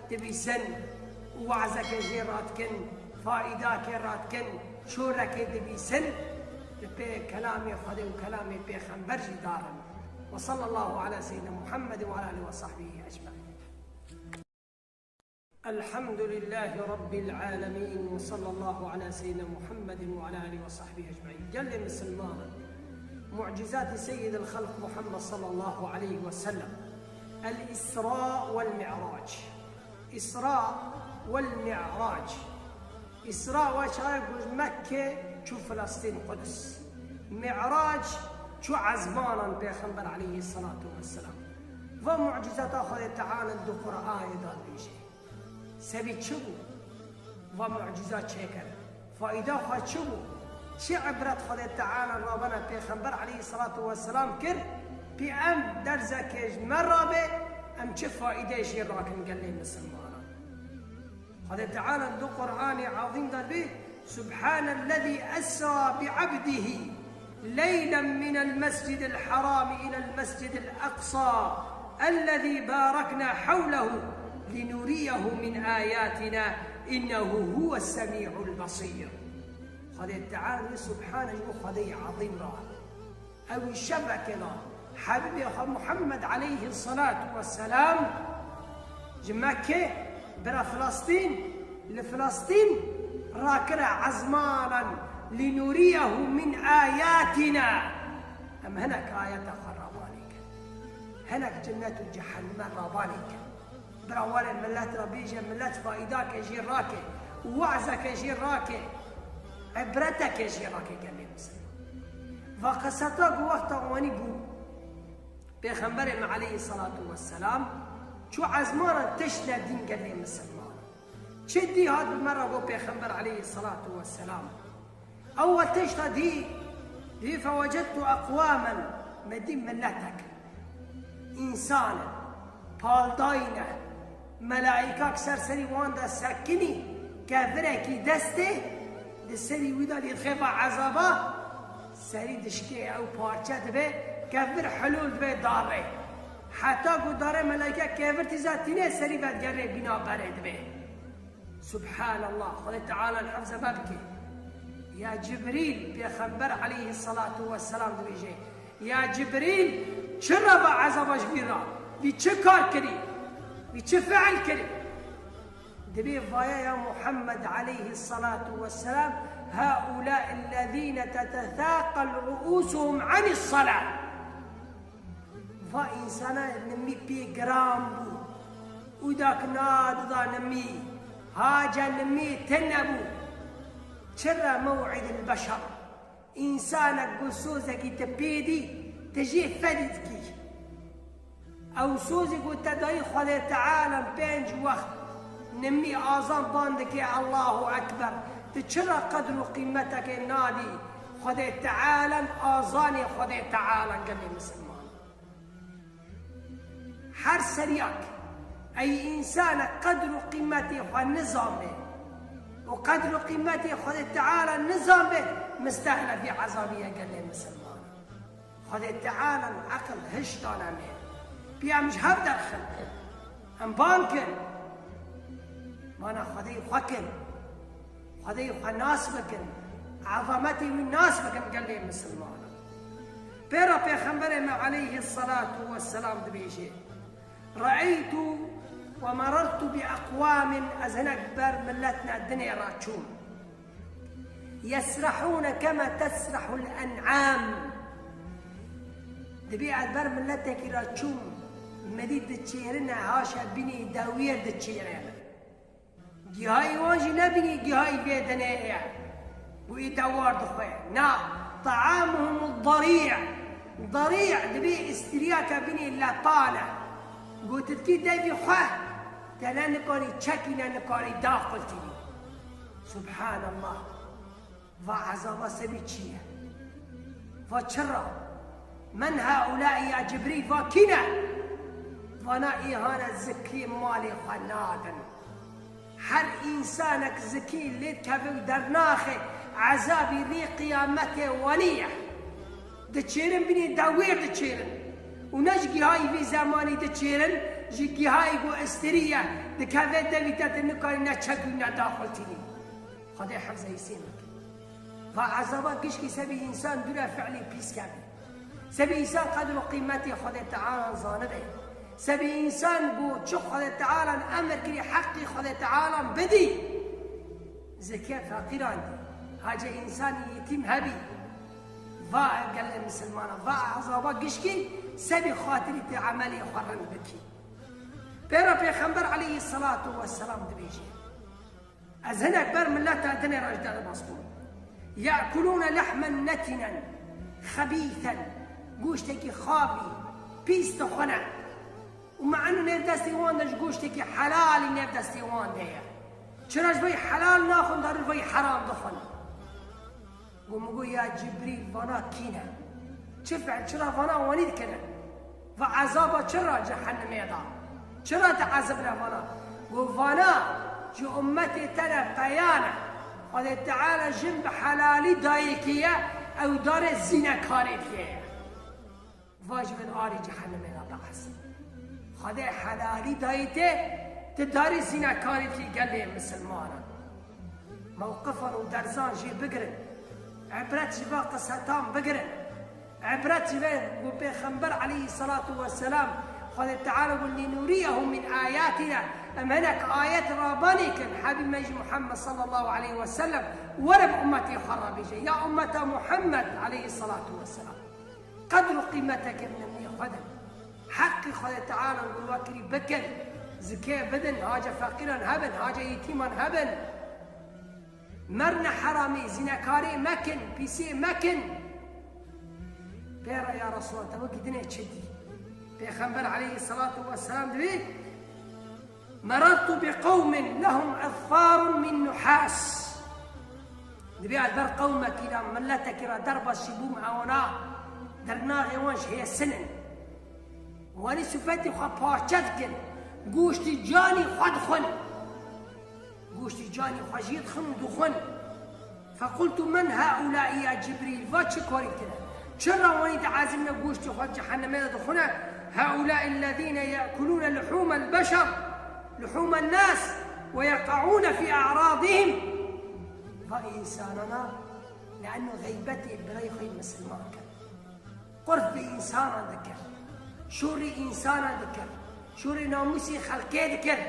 Dibîsin û wazeke jê radikin, faîdakê radikin, şorekê dibîsin, li pê kelamê Xwedê û kelamê Pêxember jî darin. Ve sallallahu ala seyyidina Muhammed ve ala alihi ve sahbihi ecmaîn. Elhamdülillahi Rabbil alemin ve sallallahu ala seyyidina Muhammedin ve ala alihi ve sahbihi ecmaîn. Gelê misilmanan, mucizatê Seyyidil Xelq Muhammed sallallahu aleyhi ve sellem. El Isra vel Mi'rac. Isra vel Mi'rac. Isra ve çaye ku ji Mekke çû Filistîn, Quds. Mi'rac çû ezmanan Pêxember aleyhisselatu vesselam. Va mucizata Xwedê Teala di Qur'anê de dibêje. Sebî çi bû? Va mucîza çêkir. Faîda xwe çi bû? Çi ibret Xwedê Teala rabana Pêxember aleyhisselatu vesselam kir? Pê em derzekê ji me rabe, em çi faîdeyê jê rakin gelê misilmanan? Xwedê Teala di Qur'anê Azîm de dibê, Subhanellezî esra bi abdihi leylen minel mescidil harami ilel mescidil aqsa ellezî barekna hewlehu linuriyehu min ayatina innehu huves semî'ul besîr. Xwedê Teala dibê, Subhane ji bo Xwedeyê Azîm re. Ew ê şevekê de Habibê xwe Muhammed aleyhî salatu ve selam ji Mekke bira Filistîn, li Filistîn rakire ezmanan linuriyehu min ayatina. Em hinek ayeta xwe ravanê kin. Hinek cennet û cehenneme ravanê kin. Bira were millet re bêje, millet faydake jê rake, wazeke jê rake, ibreteke jê rake gelê misilman. Va qiseta ku wexta wanî bû, Pêxemberê me aleyhî salatu vesselam çû ezmana tişt nedîn gelê misilman. Çi dî hat bi me re got Pêxember aleyhî salatu vesselam? Ew tişta dî, dî fewecedtu eqwamen, me dî miletek, însan in, paldayî ne, melaîkak ser serî wan de sekinî, kevirekî destê, di serî wî de dî dixê va ezaba, serî dişkê ew parçe dibe, kevir hilûl dibe darê. Heta ku darê melaîke kevir tîza tîne serî vedigere bîna berê dibe. Subhanallah, Xwedê Teala li hifze me bike. Ya Cibrîl, Pêxember aleyhî salatu vesselam dibêje, ya Cibrîl, çi re va ezaba ji vî re? Vî çi kar kirî? Vî çi fiil kirî? Dibê vaya ya Muhammed aleyhî salatu vesselam, haulâ ellezîne tetethâqel ruûsuhum anîs salâ. Va însana nimî pê giran bû. Û dak nadida nimî. Hace nimî tune bû. Çi re mew'idil beşer? Însanek ku sozekî te pê dî, te jê fedî dikî. Ew sozê ku te dayî Xwedê Teala pênc wext nimî azan ban dike, Allahu Ekber. Tu çi re qedr û qîmetekê nadî Xwedê Teala, azanê Xwedê Teala gelê misilman? Her seryak, ey însanek qedr û qîmetê xwe nizanbe û qedr û qîmetê Xwedê Teala nizanbe, mistehle vî ezabî ye gelê misilman. Xwedê Teala eqil hiş dane me. Pê em ji hev derxin. Em ban kin. Mana Xwedê xwe kin. Xwedê xwe nas bikin. Ezametê wî nas bikin gelê misilmanan. Pê re Pêxemberê me aleyhî salatu vesselam dibêje, Re'eytu ve merartu bi eqwamin, ez hinek ber miletne dinê re çûm. Yesrahûne kema tesrahul en'am. Dibê ez ber miletekî re çûm, me dî diçêrine, haşa bînî dewiyê diçêrine. Gihayî wan jî nebînî gihayî vê dinê ye. Ku î dewar dixwe. Na, teamuhum darî'. Darî' dibê îstîriyeke bînî lepan e. Gotitkî devî xwe, te ne nikarî çekî ne nikarî daxiltînî. Subhanallah. Va ezaba sebî çi ye? Va çira? Men haulâi ya Cibrîl, va kî ne? Vana îhane zikê malê xwe nadin. Her însanek zikî lê dikeve û dernaxe, ezabî rê qiyametê wanî ye. Diçêrin bînî dewêr diçêrin. Û ne ji gihayî vî zemanî diçêrin, ji gihayî ku istirî ye, dikeve devî te tu nikarî ne çek û ne daxiltînî. Xwedê hifzê îsê bike. Va ezaba gişkî sebî însan dûre fiilî pîs keve. Sebî însan qedr û qîmetê Xwedê Teala zanibe. Sebî însan ku çi Xwedê Teala emir kirî heqî Xwedê Teala bidî. Zikê feqîran dî. Hace însanî yetîm hebî. Va gelê misilmana, va ezaba gişkî sebî xatirî tê emelê xwe rind bikî. Pê re Pêxember aleyhî selatu vesselam dibêje. Ez hinek ber mileta dinê re ji derbas bûm. Ye'kulûne lehmen netinen, xebîsen, goştekî xavî, pîs dixwine. Û me'nû nêv destê wan de ji goştekî helalî nêv destê wan de ye. Çira ji vey helal naxwin, darî vey heram dixwin. Got, min got, ya Cibrîl, vana kî ne? Çi fiil, çira vana wanî dikine? Va ezaba çira cehennemê da? Çira te ezibine vana? Got, vana ji ummetê te ne, peya ne. Xwedê Teala jin bi helalî dayê kê ye, ew darê zînekarê kê ye. Va ji bin arê cehennemê re biez. Xwedê helalî dayê te, tu darê zînekarê kê gelê misilmanan. Mewqifan û derzan jê bigirin. Ibret ji va qisetan bigirin. Îbret ji vê ku Pêxember aleyhisselatu vesselam, Xwedê Teala got, "Linuriyehu min ayatina." Em hinek ayet rabanê kin, Habîb me jî Muhammed sallallahu aleyhi ve sellem, were bi ummetê xwe re bêje, ya ummeta Muhammed aleyhisselatu vesselam. Qedr û qîmeteke bi nemiyê xwe de. Heqî Xwedê Teala got, "Wa kirî bikin, zikê bidin, hace feqîran hebin, hace yetîman hebin." Merine heramî, zînekarî mekin, pîsî mekin. Pê re ya Resulallah, te wekî dinê çi dî? Pêxember aleyhisselatu vesselam dibê, "Merartu bi qewmin lehum azfarun min nuhas." Dibê ez ber qewmekî re, milletekî re derbasî bûm, ewana dernaxê wan ji hêsin in. Wanî sifetê xwe parçe dikin, goştî canî xwe dixwin. Goştî canî xwe jî dixin û dixwin. Fequltu men haulai ya Cibrîl, va çi karî tune? Çira wanî diezimne goştî xwe cehennemê de dixwine? Haulai ellezîne ye'kulûne luhûmel beşer, luhûmen nas ve yeqa'ûne fî e'radihim. Va însanana, le'enno xeybetê birayê xwe yê misilman kir. Qurf bi însanan dikir. Şorê însanan dikir. Şorê namûsê xelkê dikir.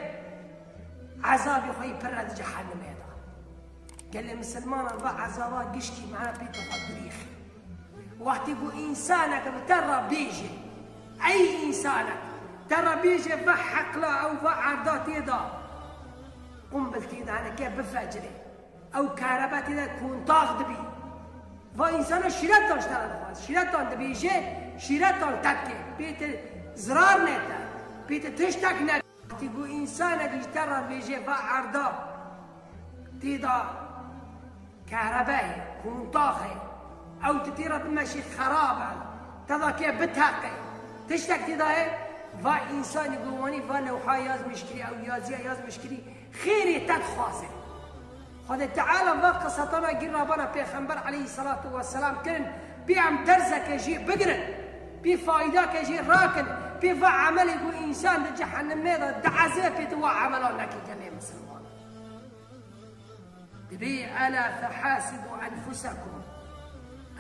Ezabê xwe yî pir re di cehennemê de. Gelê misilmanan va ezaba gişkî mehna pê te xwe dirîxî. Wextî ku însanek bi te re bêje, ey însanek, te re bêje va heqla ew va erda tê de, qumbil tê de heneke bifecirê. Ew kahrebe tê de kontax dibî. Va însana şîretan ji te re dixwaz. Şîretan dibêje, şîretan te dike. Pê te zirar nete. Pê te tiştek ne. Wextî ku însanek ji te re dibêje, va erda tê de kahrebe heye, kontax heye. Ew tu tê re bimeşî xerab e. Te de ke biteqe. Tiştek tê de heye, va însanî ku wanî va lewha yazmiş kirî, ew yaziya yazmiş kirî. Xêrê te dixwaze. Xwedê Teala va qisatana gî rabana Pêxember aleyhisselatu vesselam kirin, pê em derzeke jê bigirin, pê faydake jê rakin, pê va emelê ku însan di cehennemê de diezê pê tu wa emela nekî gelê misilman. Dibê ela fehasibu enfusakum.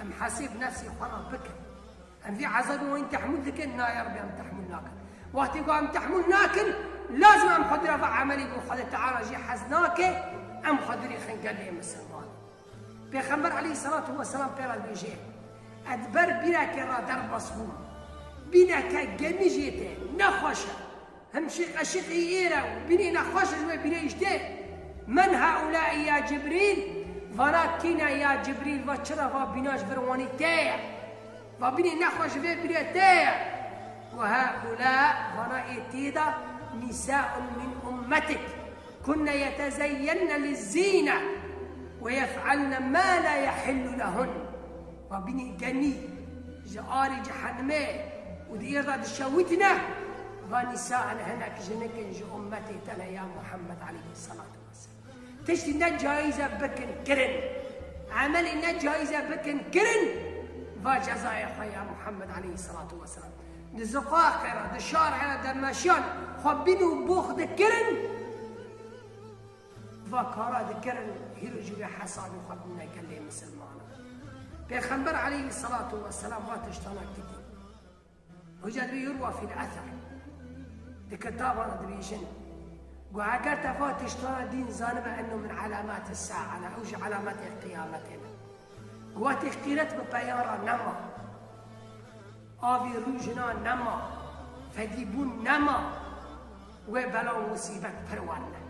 Em hesêb nefsê xwe re bikin. Em vî ezabê wan tehmûl dikin? Na ya Rebî, em tehmûl nakin. Wextê ku em tehmûl nakin, lazim em xwe dira va emelê ku Xwedê Teala jê hez nake, em xwe dirêxin gelê misilman. Pêxember aleyhisselatu vesselam pê re dibêje, ez ber bîneke re derbas bûm. Bîneke genî jê tê, nexweş e. Him şiq-, eşiqî êre û bînî nexweş ji wê bînê îştê. Men haulai ya Cibrîl, vana kîne ya Cibrîl, va çira va bîna ji vir wanî tê ye. Va bînî nexweş ji vê bînê tê ye. Û haula, vana ê tê de, nisaun min ummetik, kunne yetezeyyenne lizzîne ve yef'alne ma la yehillu lehun. Va bînî genî ji arê cehennemê û di êr de dişewitine, va nîsaen hinek jinikin ji ummetê te ne ya Muhammed aleyhisselatu vesselam. Tiştî ne caiz e bikin kirin. Emelê ne caiz e bikin kirin, va cezayê xwe ya Muhammed aleyhisselatu vesselam. Di ziqaqê re, di şarê re, de meşiyan xwe bîn û box dikirin. Va kara dikirin, hîro ji wê hesabê xwe bûne gelê misilmanan. Pêxember aleyhisselatu vesselam va tiştana kitî. Hoca dibê yurwa fîl ether. Di kitaban dibêjin. Got eger te va tiştana dîn zanibe enno min alamat sa'a ne, ew ji alametê qiyametê ne. Got wextê qîret bi peyan re nema. Avê rû jina nema, fedîbûn nema, wê bela û musîbet pir werne.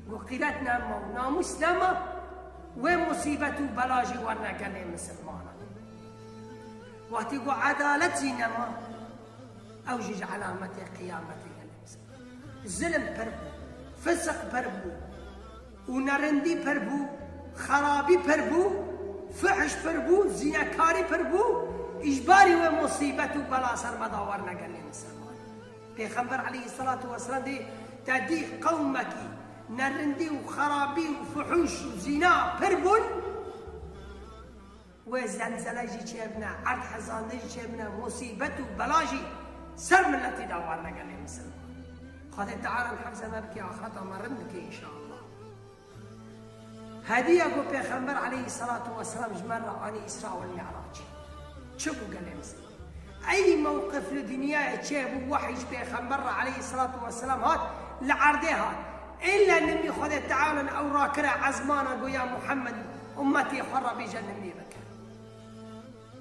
Got qîret nema û namûs nema, wê musîbet û bela jî werne gelê misilmanan. Wextî got edalet jî nema, ew jî ji elametê qiyametê gelê misilmanan. Zilim pir bû, fisiq pir bû. Û nerindî pir bû, xerabî pir bû, fihş pir bû, zînekarî pir bû, îjbarî wê musîbet û bela ser me de werne gelê misilman. Pêxember aleyhisselatu vesselam dê te dî qewmekî nerindî û xerabî û fuhûş û zîna pir bûn. Wê zelzele jî çêbine, erd hezandin jî çêbine, musîbet û bela jî ser miletî de warine gelê misilman. Xwedê Teala em hifze me bike, axireta me rind bike înşallah. Hediya ku Pêxember aleyhisselatu vesselam ji me re anî Îsra û Mi'racê. Çi bû gelê Misliman? Ey mewqif li dinyayê çêbû, wehy ji Pêxember re aleyhisselatu vesselam hat, li erdê hat. Îlla nimî Xwedê Teala ew rakire ezmana, got, ya Muhammed, ummetê xwe re bêje nimî bike.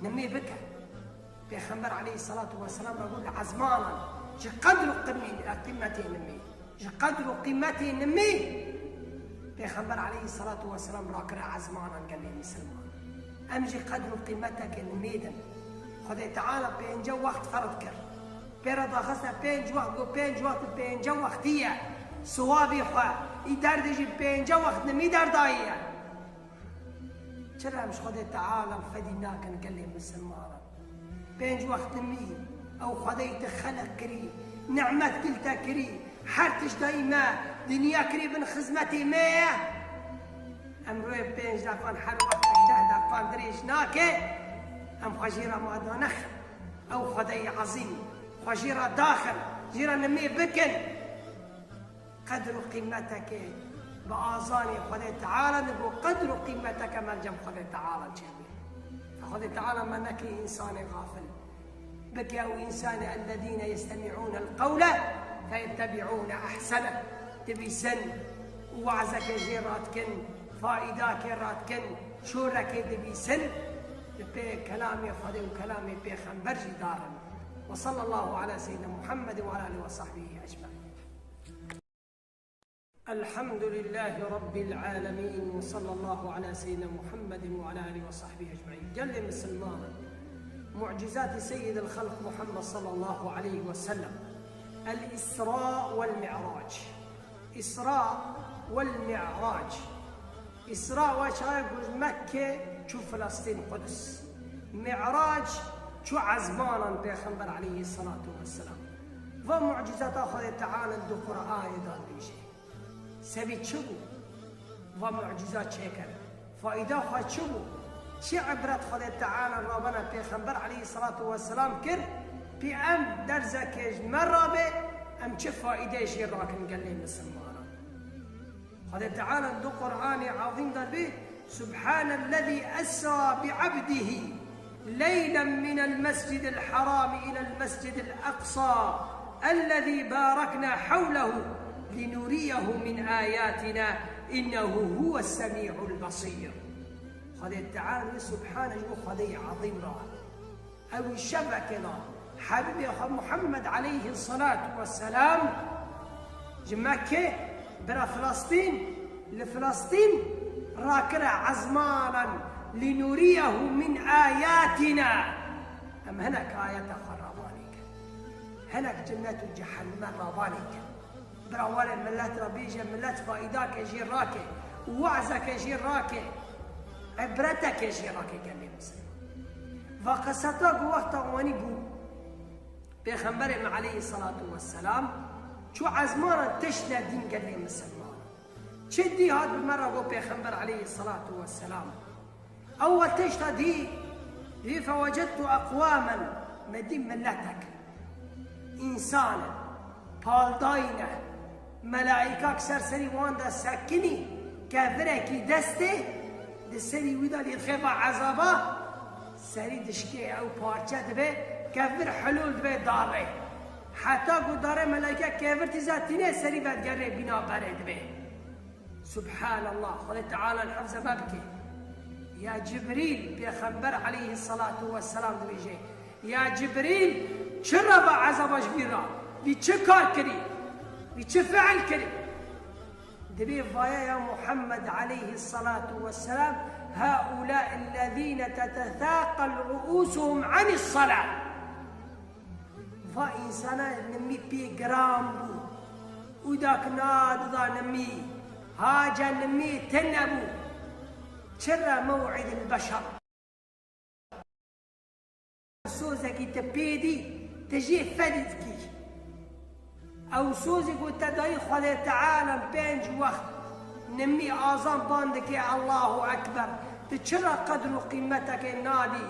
Nimî bike. Pêxember aleyhisselatu vesselam re got, li ezmanan, ji qedr û qimî-, qîmetê nimî. Ji qedr û qîmetê nimî Pêxember aleyhisselatu vesselam rakire ezmanan gelê Misliman. Em jî qedr û qîmetekê nimî din. Xwedê Teala pênce wext ferz kir. Pê re daxiste pênc wext, got pênc wext, pênce wextî ye. Siwabî xwe, î derdê jî pênce wext nimî derdayiye. Çira em ji Xwedê Teala fedî nakin gelê Mislimanan? Pênc wext nimî, ew Xwedeyî te xelq kirî, nimet gil te kirî, her tişt dayî me, dinya kirî bin xizmetê me ye. Em rûyê pênc deqan her wextek deh deqan dirêj nake, em xwe jê re mada nexin. Ew Xwedeyî ezîm, xwe jê re daxin, jê re nimê bikin. Qedr û qîmetekê bi azanê Xwedê Teala dibo, qedr û qîmeteke me li cem Xwedê Teala çêbê. Xwedê Teala me nekî însanê xafil. Bike ew însanê الذين يستمعون القول فيتبعون أحسنه. Dibîsin û wazekê jê radikin, faîdakê radikin, şorekê dibîsin, li pê kelamê Xwedê û kelamê Pêxember jî darin. وصلى الله على سيدنا محمد وعلى آله وصحبه أجمعين. الحمد لله رب العالمين، وصلى الله على سيدنا محمد وعلى آله وصحبه أجمعين. Gelê Misliman, mucizatê Seyyid el-Xelq Muhammed sallallahu aleyhi ve sellem. El-Isra vel Mi'rac. Isra vel Mi'rac. Îsra we çaye ku ji Mekke çû Filistîn, Quds. Mi'rac çû ezmanan Pêxember aleyhisselatu vesselam. Va mucizata Xwedê Teala di Qur'anê de dibêje. Sebî çi bû? Va muciza çêkir. Faîda xwe çi bû? Çi ibret Xwedê Teala ravana Pêxember aleyhisselatu vesselam kir? Pê em derzekê ji me rabe, em çi faîdeyê jê rakin gelê Mislimanan? Xwedê Teala di Qur'anê Ezîm de dibê, سبحان الذي أسرى بعبده ليلا من المسجد الحرام إلى المسجد الأقصى الذي باركنا حوله لنريه من آياتنا إنه هو السميع البصير. Xwedê Teala dibê, Subhane ji bo Xwedê Ezîm re. Ew şevekê de Habibê xwe Muhammed aleyhi salatu ve selam ji Mekke bira Filistîn, li Filistîn rakire ezmanan لنريه من آياتنا. Em hinek ayeta xwe ravanê kin. Hinek cennet û cehenneme ravanê kin. Bira were millet re bêje, millet faîdake jê rake, wazeke jê rake, ibreteke jê rake gelê Misliman. Va qiseta ku wexta wanî bû, Pêxemberê me aleyhisselatu vesselam çû ezmana tişt nedîn gelê Misliman. Çi dî hat bi me re got Pêxember aleyhisselatu vesselam. Ew we tişta dî, dî فوجدت أقواما, me dî miletek, însan in, paldayî ne, melaîkak ser serî wan de sekinî, kevirekî destê, di serî wî de dî xêva ezaba, serî dişkê ew parçe dibe, kevir hilûl dibe darê. Heta ku darê melaîke kevir tîza tîne serî vedigere bîna berê dibe. Subhanallah, Xwedê Teala li hifze me bike. Ya Cibrîl, Pêxember aleyhisselatu vesselam dibêje, ya Cibrîl, çi re va ezaba ji vî re? Vî çi kar kirî? Vî çi fiil kirî? Dibê vaya ya Muhammed aleyhisselatu vesselam, هؤلاء الذين تتثاقل رؤوسهم عن الصلاة. Va însana nimî pê giran bû. Û dak nadida nimî. Haca nimî tune bû. Çira mew'idil beşer. Sozekî te pê dî, te jê fedî dikî. Ew sozê ku te dayî Xwedê Teala pênc wext nimî azan ban dike, Allahu Ekber. Tu çira qedr û qîmetekê nadî?